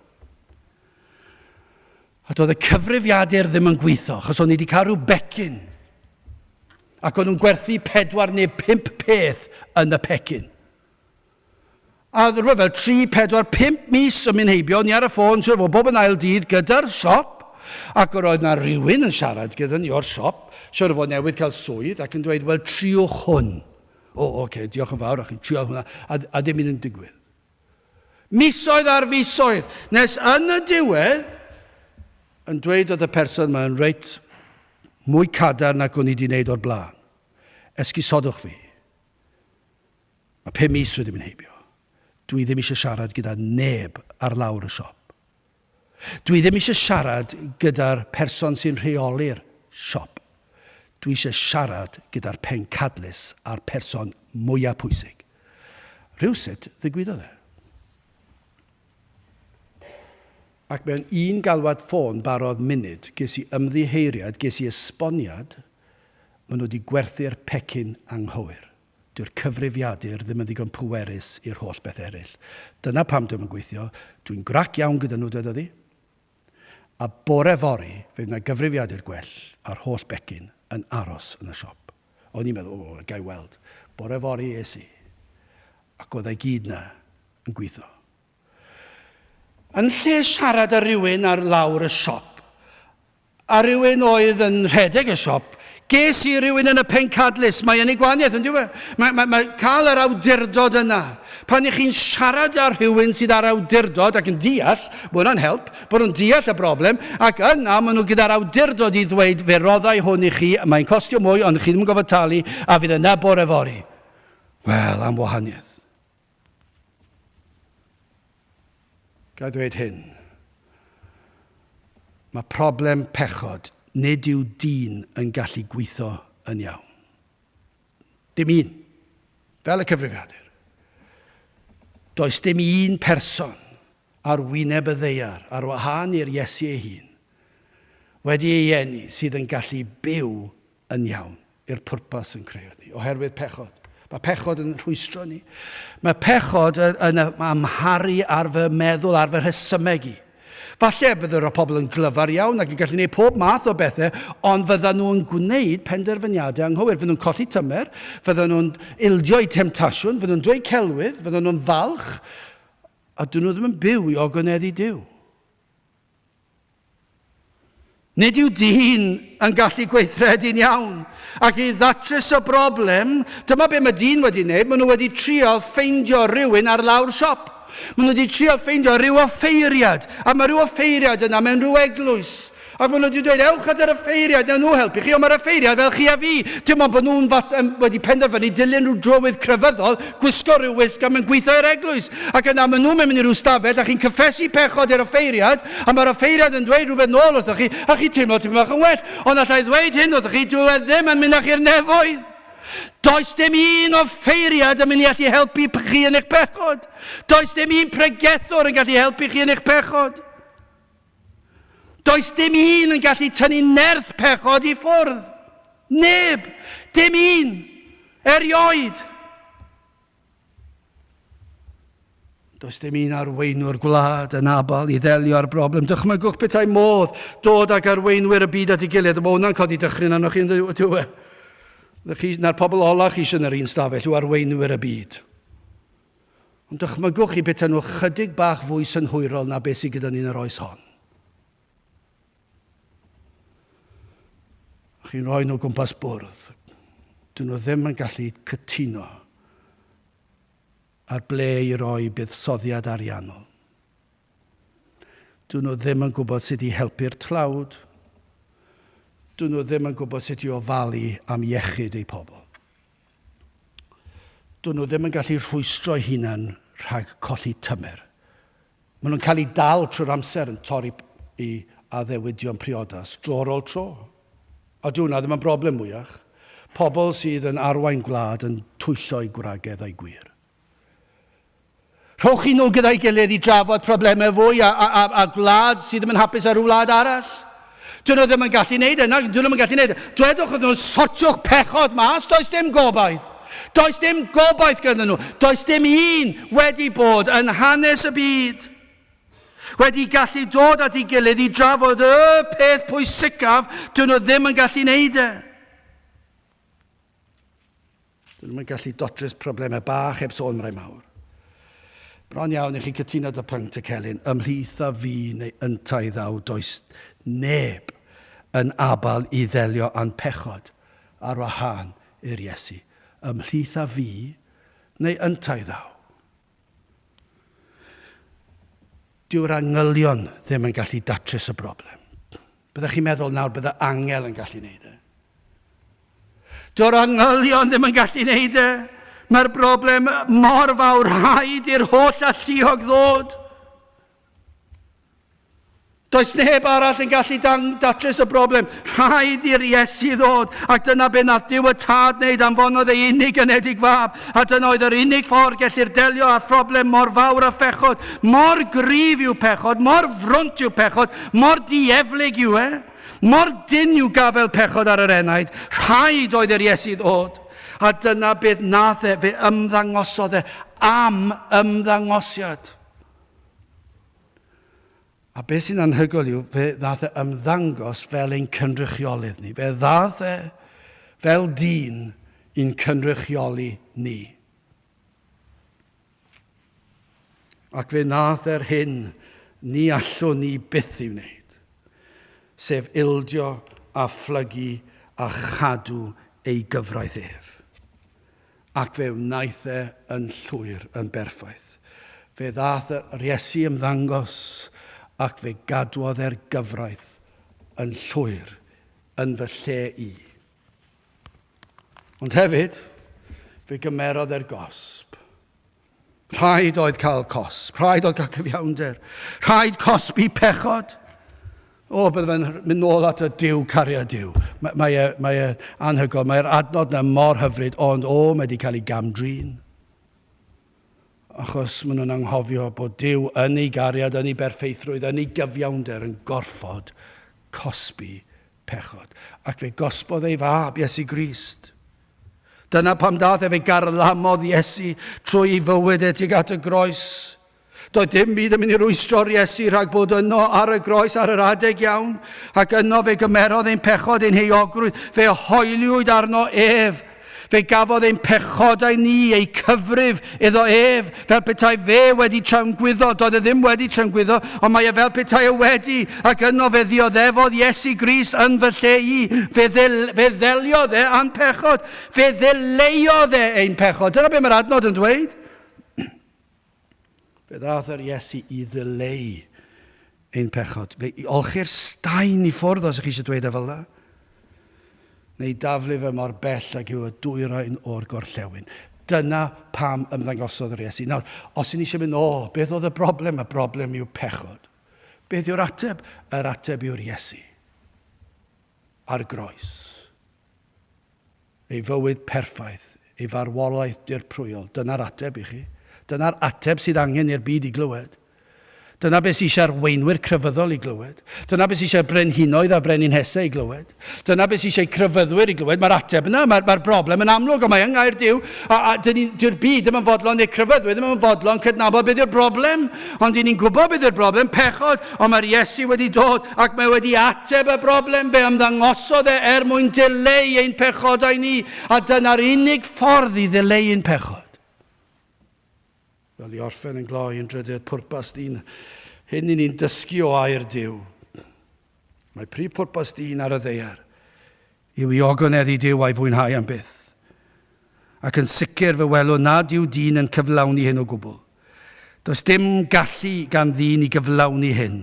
S1: A doedd y cyfrifiadur ddim yn gweithio, achos o'n i wedi cael rhyw becyn. Ac o'n nhw'n gwerthu pedwar neu pump peth yn y pecyn. A rhywbeth fel 3, 4, 5 mis yn mynd heibio, o'n i ar y ffôn, siŵr o fod, bob yn ail dydd gyda'r siop, ac yr oedd 'na rywun yn siarad gyda ni o'r siop, siŵr o fod newydd cael swydd, ac yn dweud, wel, triwch hwn. O, oce, okay, diolch yn fawr, a chi'n trio hwnna, a, a dim un yn digwydd. Misoedd ar fisoedd, nes yn y diwedd, yn dweud oedd y person yma yn reit mwy cadarn nag o'n i wedi wneud o'r blaen. Esgusodwch fi. Mae pum mis wedi mynd heibio. Dwi ddim eisiau siarad gyda neb ar lawr y siop. Dwi ddim eisiau siarad gyda'r person sy'n rheoli'r siop. Dwi eisiau siarad gyda'r pencadlys a'r person mwyaf pwysig. Rhywsut, ddigwyddodd e. Ac mewn un galwad ffôn barodd munud, ges i ymddiheuriad, ges i esboniad, maen nhw wedi gwerthu'r pecyn anghywir. Dyw'r cyfrifiadur ddim yn ddigon pwerus i'r holl beth eraill. Dyna pam dwi'm yn gweithio. Dwi'n grac iawn gyda nhw, dwedodd hi. A bore fory, fe fydd 'na gyfrifiadur gwell a'r holl becyn yn aros yn y siop. O'n i'n meddwl, o, ga i weld. Bore fory es i, ac oedd e gyd 'na yn gweithio. Yn lle siarad â rhywun ar lawr y siop, a rhywun oedd yn rhedeg y siop, ges i rhywun yn y pencadlys, mae yn ei gwahaniaeth, yn dyw e? Mae, mae, mae cael yr awdurdod yna. Pan ych chi'n siarad â rhywun sydd â'r awdurdod ac yn deall, mae hwnna'n help, bod nhw'n deall y broblem, ac yna maen nhw gyda'r awdurdod i ddweud, fe roddai hwn i chi, mae'n costio mwy, ond chi ddim yn gorfod talu, a fydd yna bore fory. Wel, am wahaniaeth. Ga i ddweud hyn? Mae problem pechod, nid yw dyn yn gallu gweithio yn iawn. Dim un. Fel y cyfrifiadur. Does dim un person ar wyneb y ddaear, ar wahân i'r Iesu ei hun, wedi ei eni, sydd yn gallu byw yn iawn. i'r pwrpas yn creu ni, oherwydd pechod. Mae pechod yn rhwystro ni. Mae pechod yn, yn amharu ar fy meddwl, ar fy rhesymeg i. Falle bydd yr pobl yn glyfar iawn ac yn gallu gwneud pob math o bethau, ond fyddan nhw'n gwneud penderfyniadau anghywir. Fyddan nhw'n colli tymer, fyddan nhw'n ildio i temtasiwn, fyddan nhw'n dweud celwydd, fyddan nhw'n falch, a dyn nhw ddim yn byw i ogoneddu Duw. Nid yw dyn yn gallu gweithredu'n iawn. Ac i ddatrys y broblem, dyma be mae dyn wedi wneud, maen nhw wedi trial ffeindio rhywun ar lawr siop. Maen nhw wedi trial ffeindio rhyw offeiriad, a mae rhyw offeiriad yna mewn rhyw eglwys. Ac maen nhw wedi dweud, ewch at yr offeiriad, nawn nhw helpu chi, ond mae'r offeiriad fel chi a fi. Dim ond bod nhw'n wedi penderfynu dilyn rhyw drywydd crefyddol, gwisgo rhyw wisg a mae'n gweithio i'r eglwys. Ac yna maen nhw'n mynd i ryw stafell a chi'n cyffesu pechod i'r offeiriad, a mae'r offeiriad yn dweud rhywbeth nôl wrthoch chi, a chi'n teimlo tipyn bach yn well. Ond alla i ddweud hyn wrthoch chi, dyw e ddim yn mynd â chi'r nefoedd. Does dim un offeiriad yn mynd i allu helpu chi yn eich pechod. Does dim un pregethwr yn gallu helpu chi yn eich pechod. Does dim un yn gallu tynnu nerth pechod i ffwrdd. Neb. Dim un. Erioed. Does dim un arweinwr gwlad yn abal i ddelio â'r broblem. Dychmygwch petai modd dod ag arweinwyr y byd at ei gilydd. Mae hwnna'n codi dychryn arnoch chi, yn dyw e? Na'r pobl ola chi eisiau yn yr un stafell yw arweinwyr y byd. Ond dychmygwch chi petai nhw chydig bach fwy synhwyrol na beth sydd gyda ni yn yr oes hon. Chi'n rhoi nhw gwmpas bwrdd. Dyn nhw ddim yn gallu cytuno ar ble i roi buddsoddiad ariannol. Dyn nhw ddim yn gwybod sut i helpu'r tlawd. Dyn nhw ddim yn gwybod sut i ofalu am iechyd eu pobl. Dyn nhw ddim yn gallu rhwystro eu hunan rhag colli tymer. Maen nhw'n cael eu dal trwy'r amser yn torri i addewidion priodas, dro ar ôl tro. A dyw hwnna ddim yn broblem mwyach. Pobl sydd yn arwain gwlad yn twyllo eu gwragedd a'u gwŷr. Rhowch chi nhw gyda'i gilydd i drafod problemau fwy a, a, a, a gwlad sydd ddim yn hapus ar rhyw wlad arall. Dyn nhw ddim yn gallu neud e, na, dyn nhw ddim yn gallu neud e. Dwedwch wrthyn nhw, sortiwch pechod mas, does dim gobaith. Does dim gobaith gyda nhw. Does dim un wedi bod yn hanes y byd wedi gallu dod at ei gilydd i drafod y peth pwysicaf, dyn nhw ddim yn gallu neud e. Dyn nhw'n gallu datrys problemau bach heb sôn rai mawr. Bron iawn i chi cytuno dy pync y celyn, ymhlith a fi neu yntau ddaw does neb yn abal i ddelio â'n pechod ar wahân i'r Iesu. Ymhlith a fi neu yntau ddaw. Dyw'r angylion ddim yn gallu datrys y broblem. Byddech chi'n meddwl nawr bydde angel yn gallu neud e. Dyw'r angylion ddim yn gallu neud e. Mae'r broblem mor fawr, rhaid i'r holl alluog ddod. Does neb arall yn gallu datrys y broblem. Rhaid i'r Iesu ddod. Ac dyna be nath Duw y Tad wneud, anfonodd ei unig anedig fab. A dyna oedd yr unig ffordd gellir delio â phroblem mor fawr â phechod. Mor gryf yw pechod, mor frwnt yw pechod, mor dieflig yw e. Mor dynn yw gafael pechod ar yr enaid. Rhaid oedd i'r Iesu ddod. A dyna beth nath e, fe ymddangosodd e am ymddangosiad. A beth sy'n anhygoel yw, fe ddaeth e ymddangos fel ein cynrychiolydd ni. Fe ddaeth e fel dyn i'n cynrychioli ni. Ac fe wnaeth e'r hyn ni allwn ni byth ei wneud, sef ildio a phlygu a chadw ei gyfraith ef. Ac fe wnaeth e yn llwyr, yn berffaith. Fe ddaeth yr Iesu ymddangos ac fe gadwodd e'r gyfraith yn llwyr yn fy lle i. Ond hefyd, fe gymerodd e'r gosb. Rhaid oedd cael cosb, rhaid oedd cael cyfiawnder, rhaid cosbi pechod. O, bydde fe'n mynd nôl at y Duw cariad Duw. Mae, mae, e, mae e anhygoel, mae'r adnod na mor hyfryd, ond o, mae wedi cael ei gamdrin. Achos maen nhw'n anghofio bod Duw yn ei gariad, yn ei berffeithrwydd, yn ei gyfiawnder yn gorfod cosbi pechod. Ac fe gosbodd ei fab, Iesu Grist. Dyna pam dath e fe garlamodd Iesu trwy ei fywyd e tuag at y groes. Doedd dim byd yn mynd i rwystro'r Iesu rhag bod yno ar y groes ar yr adeg iawn, ac yno fe gymerodd ein pechod, ein heuogrwydd, fe hoeliwyd arno ef. Fe gafodd ein pechodau ni eu cyfrif iddo ef, fel petai fe wedi tramgwyddo. Doedd e ddim wedi tramgwyddo, ond mae e fel petai e wedi, ac yno fe ddioddefodd Iesu Grist yn fy lle i. Fe, ddel, fe ddeliodd e a'n pechod. Fe ddileuodd e ein pechod. Dyna beth mae'r adnod yn dweud. Fe ddaeth yr Iesu i ddileu ein pechod. Fe i olchi'r staen i ffwrdd, os ych chi eisiau dweud e fel yna. Neu daflu fe mor bell ag yw y dwyrain o'r gorllewin. Dyna pam ymddangosodd yr Iesu. Nawr, os ydyn ni eisiau mynd, o, beth oedd y broblem? Y broblem yw pechod. Beth yw'r ateb? Yr ateb yw'r Iesu. Ar groes. Ei fywyd perffaith, ei farwolaeth dirprwyol. Dyna'r ateb i chi. Dyna'r ateb sydd angen i'r byd i glywed. Dyna beth sydd eisiau'r weinwyr crefyddol i glywed. Dyna beth sydd eisiau'r brenhinoedd a frenhinhesau i glywed. Dyna beth sydd eisiau crefyddwyr i glywed. Mae'r ateb yna, mae'r mae broblem yn amlwg, ond mae yng Nghaer Duw, a, a dyw'r byd ddim yn fodlon, neu crefyddwyr ddim yn fodlon cydnabod beth yw'r broblem. Ond dyn ni'n gwybod beth yw'r broblem, pechod, ond mae'r Iesu wedi dod ac mae wedi ateb y broblem, fe ymddangosodd e er mwyn dileu ein pechodau ni, a dyna'r unig ffordd i ddileu ein pechod. Fel i orffen yn gloi yn drydydd pwrpas dyn, hyn i ni'n dysgu o air Duw. Mae prif pwrpas dyn ar y ddaear yw i ogoneddu Duw a'i fwynhau am byth. Ac yn sicr fe welwn nad yw dyn yn cyflawni hyn o gwbl. Does dim gallu gan ddyn i gyflawni hyn.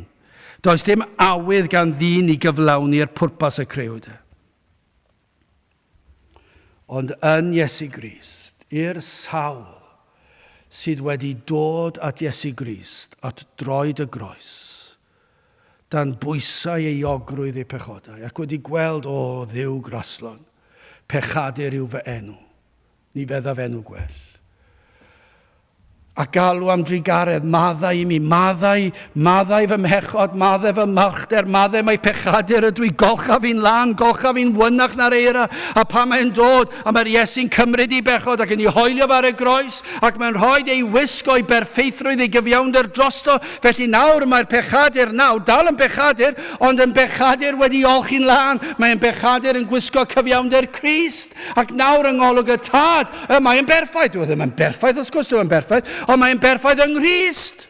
S1: Does dim awydd gan ddyn i gyflawni'r pwrpas y crëwyd e. Ond yn Iesu Grist, i'r sawl sydd wedi dod at Iesu Grist, at droed y groes, dan bwysau euogrwydd eu pechodau, ac wedi gweld, o, Dduw graslon, pechadur yw fy enw, ni feddaf enw gwell. A galw am drugaredd, maddau i mi, maddau, maddau fy mhechod, maddau fy malchder, maddau mai pechadur ydw i, golcha fi'n lân, golcha fi'n wynach na'r eira, a pan mae'n dod, a mae'r Iesu'n cymryd i bechod ac yn ei hoelio fe ar y groes, ac mae'n rhoi ei wisg o'i berffeithrwydd, ei gyfiawnder drosto, Felly nawr mae'r pechadur nawr dal yn bechadur, ond yn bechadur wedi olchi'n lân. Mae'n bechadur yn gwisgo cyfiawnder Crist. Ac nawr yng ngolwg y Tad, y mae'n berffaith. Dyw e ddim yn berffaith, wrth gwrs, dyw e'n berffaith, ond mae'n berffaith yng Nghrist.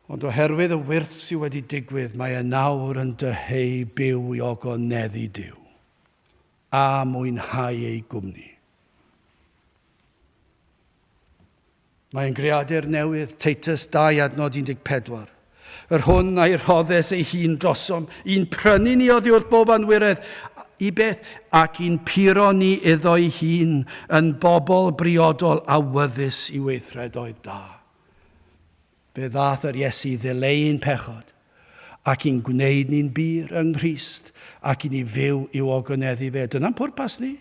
S1: Ond oherwydd y wyrth sydd wedi digwydd, mae e nawr yn dyheu byw i ogoneddu Duw a mwynhau ei gwmni. Mae'n greadur newydd, Titus 2 adnod 14. Yr hwn a'i rhoddes ei hun drosom, i'n prynu ni oddi wrth bob anwiredd, i beth, ac i'n puro ni iddo'i hun yn bobl briodol awyddus i weithredoedd da. Fe ddaeth yr Iesu i ddileu ein pechod, ac i'n gwneud ni'n bur yng Nghrist, ac i ni fyw i'w ogoneddu fe. Dyna'n pwrpas ni.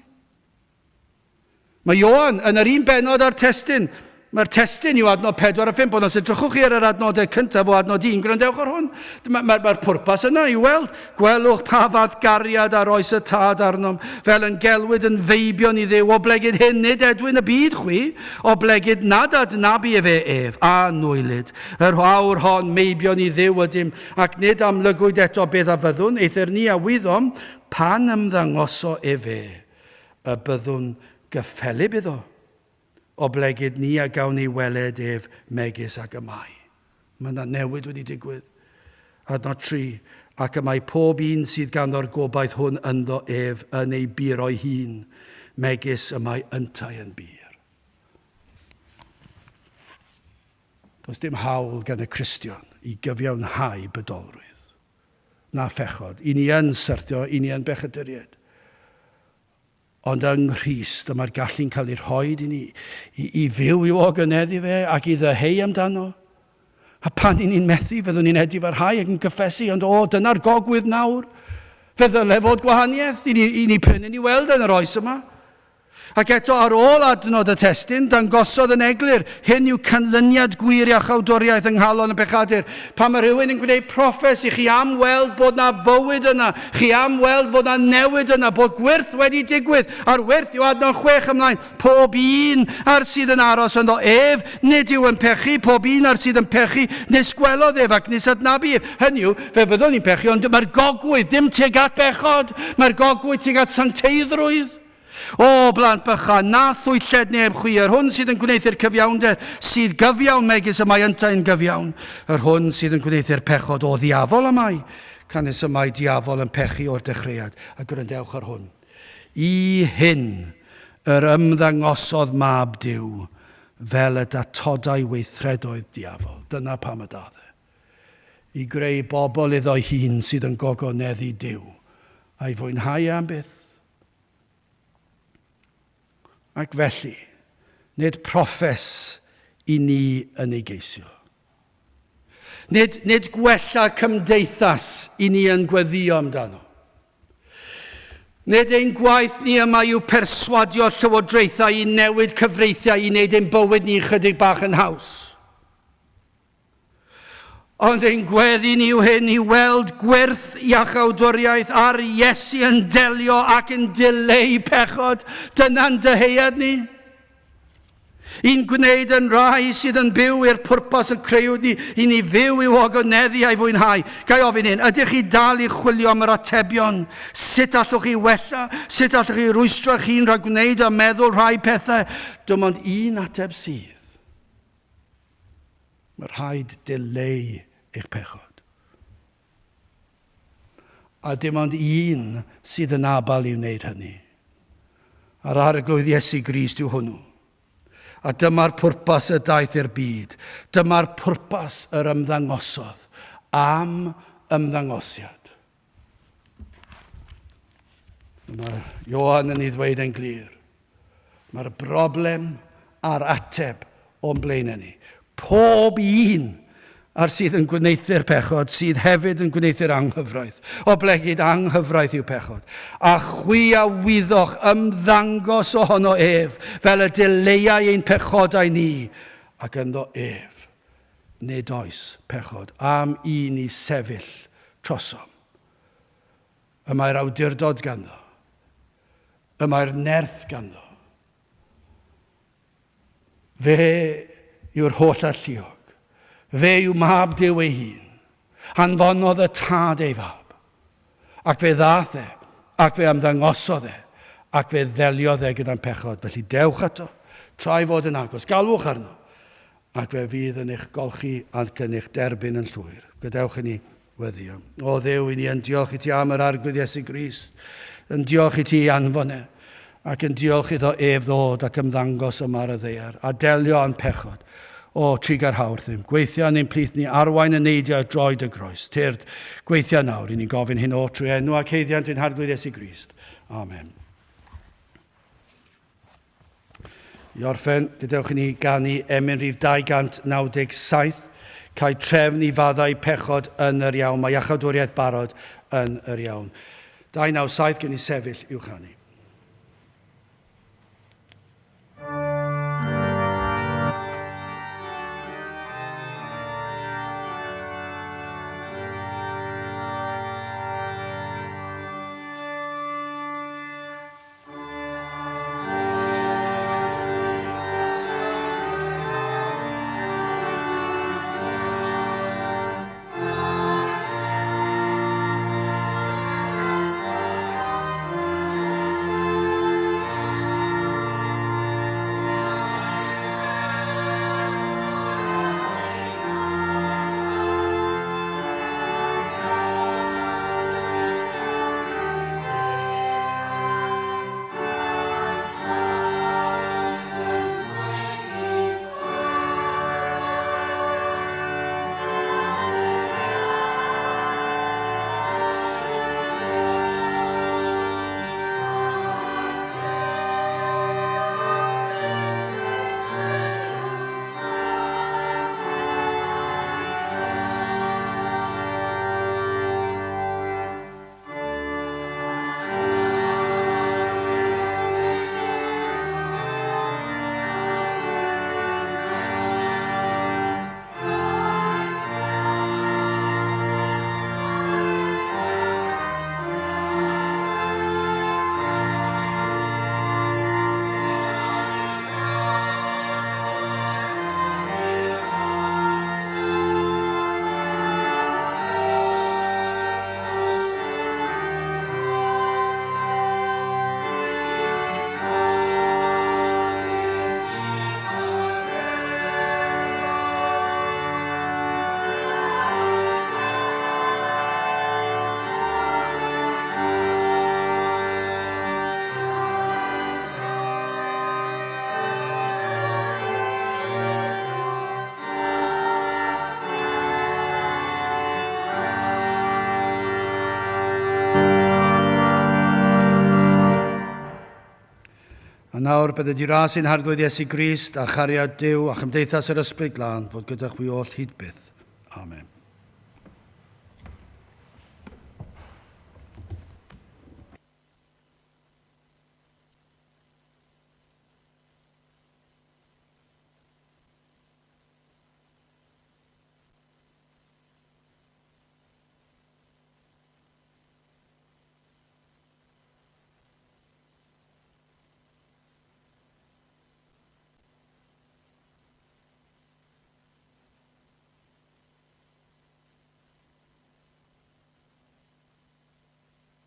S1: Mae Ioan yn yr un bennod â'r testun. Mae'r testun yw adnod 4 a 5, ond os edrychwch chi ar yr adnodau cyntaf o adnod 1, gwrandewch ar hwn. Mae'r mae, mae pwrpas yna i'w weld. Gwelwch pa fath gariad a roes y tad arnom, fel yn gelwyd yn feibion i Dduw, oblegid hyn nid edwyn y byd chwi, oblegid nad adnabu efe ef, a nwylyd. Yr awr hon meibion i Dduw ydym, ac nid amlygwyd eto beth a fyddwn, eithr ni a wyddom pan ymddangoso efe. y byddwn gyffelyb iddo, oblegid ni a gawn ei weled ef megis ag y mae. Mae yna newid wedi digwydd. Adnod 3, Ac y mae pob un sydd ganddo'r gobaith hwn ynddo ef yn ei buro'i hun, megis y mae yntau yn bur. Does dim hawl gan y Cristion i gyfiawnhau bydolrwydd. na phechod. I ni yn syrthio, i ni yn bechaduriaid. Ond yng Nghrist, y mae'r gallu'n cael ei rhoi i ni i, i fyw i'w ogoneddu fe ac i ddyheu amdano. A pan i ni'n methu, fyddwn ni'n edifarhau ac yn cyffesu, ond o, dyna'r gogwydd nawr. Fe ddyle fod gwahaniaeth i ni, i ni prin i ni weld yn yr oes yma. Ac eto ar ôl adnod y testun, dangosodd yn eglur, hyn yw canlyniad gwir iachawdwriaeth yng nghalon y pechadur. Pan mae rhywun yn gwneud proffes i chi am weld bod na fywyd yna, chi am weld bod na newid yna, bod gwyrth wedi digwydd, a'r wyrth yw adnod 6 ymlaen, pob un ar sydd yn aros ynddo ef, nid yw yn pechu, pob un ar sydd yn pechu, nis gwelodd ef ac nis adnabu ef. Hynny yw, fe fyddwn ni'n pechu, ond mae'r gogwydd dim tuag at bechod, mae'r gogwydd tuag at sancteiddrwydd. O, blant bychan, na thwylled neb chwi, yr hwn sydd yn gwneuthur cyfiawnder, sydd gyfiawn megis y mae yntau'n gyfiawn, yr hwn sydd yn gwneuthur pechod o ddiafol y mae, canys y mae diafol yn pechu o'r dechreuad. A gwrandewch ar hwn. I hyn yr ymddangosodd Mab Duw fel y datodai weithredoedd diafol. Dyna pam y dath e. I greu bobl iddo'i hun sydd yn gogoneddu Duw, a'i fwynhau e am byth. Ac felly, nid proffes i ni yn ei geisio. Nid, nid gwella cymdeithas i ni yn gweddio amdano. Nid ein gwaith ni yma yw perswadio llywodraethau i newid cyfreithiau i wneud ein bywyd ni chydig bach yn haws. Ond ein gweddi ni yw hyn i weld gwyrth iachawdwriaeth ar Iesu yn delio ac yn dileu pechod. Dyna'n dyheuad ni. I'n gwneud yn rai sydd yn byw i'r pwrpas y creuwyd ni, i ni fyw i'w ogoneddu a'i fwynhau. Ga i ofyn hyn, ydych chi dal i chwilio am yr atebion? Sut allwch chi wella? Sut allwch chi rwystro eich hun rhag gwneud a meddwl rhai pethau? Dim ond un ateb sydd. Mae rhaid dileu eich pechod. A dim ond un sydd yn abal i wneud hynny. A'r Arglwydd Iesu Grist yw hwnnw. A dyma'r pwrpas y daeth i'r byd. Dyma'r pwrpas yr ymddangosodd am ymddangosiad. Mae Ioan yn ei ddweud yn glir. Mae'r broblem a'r ateb o'n blaenau ni. Pob un a'r sydd yn gwneuthur pechod, sydd hefyd yn gwneuthur anghyfraith. Oblegid anghyfraith yw pechod. A chwi a wyddoch ymddangos ohono ef, fel y dileuai ein pechodau ni, ac ynddo ef nid oes pechod am i ni sefyll trosom. Y mae'r awdurdod ganddo. Y mae'r nerth ganddo. Fe yw'r holl alluog. Fe yw mab Duw ei hun. Anfonodd y tad ei fab. Ac fe ddaeth e, ac fe ymddangosodd e, ac fe ddeliodd e gyda'n pechod. Felly dewch ato, tra ei fod yn agos, galwch arno, ac fe fydd yn eich golchi ac yn eich derbyn yn llwyr. Gadewch i ni weddio. O Dduw, i ni yn diolch i ti am yr Arglwydd Iesu Grist, yn diolch i ti i anfon e, ac yn diolch iddo ef ddod ac ymddangos yma ar y ddaear, a delio â'n pechod. O, trugarhau wrthym, gweithio yn ein plith ni, arwain y neidiau ar droed y groes. Tyrd, gweithio nawr, i ni'n gofyn hyn oll trwy enw ac haeddiant ein Harglwydd Iesu Grist. Amen. I orffen, gadewch i ni ganu emyn rhif 297, cael trefn i faddau pechod yn yr iawn. Mae iachawdwriaeth barod yn yr iawn. 297 gen i sefyll i'w chanu. nawr, bydded i ras ein Harglwydd Iesu Grist, a chariad Duw, a chymdeithas yr Ysbryd Glân, fod gyda chwi oll hyd byth. Amen.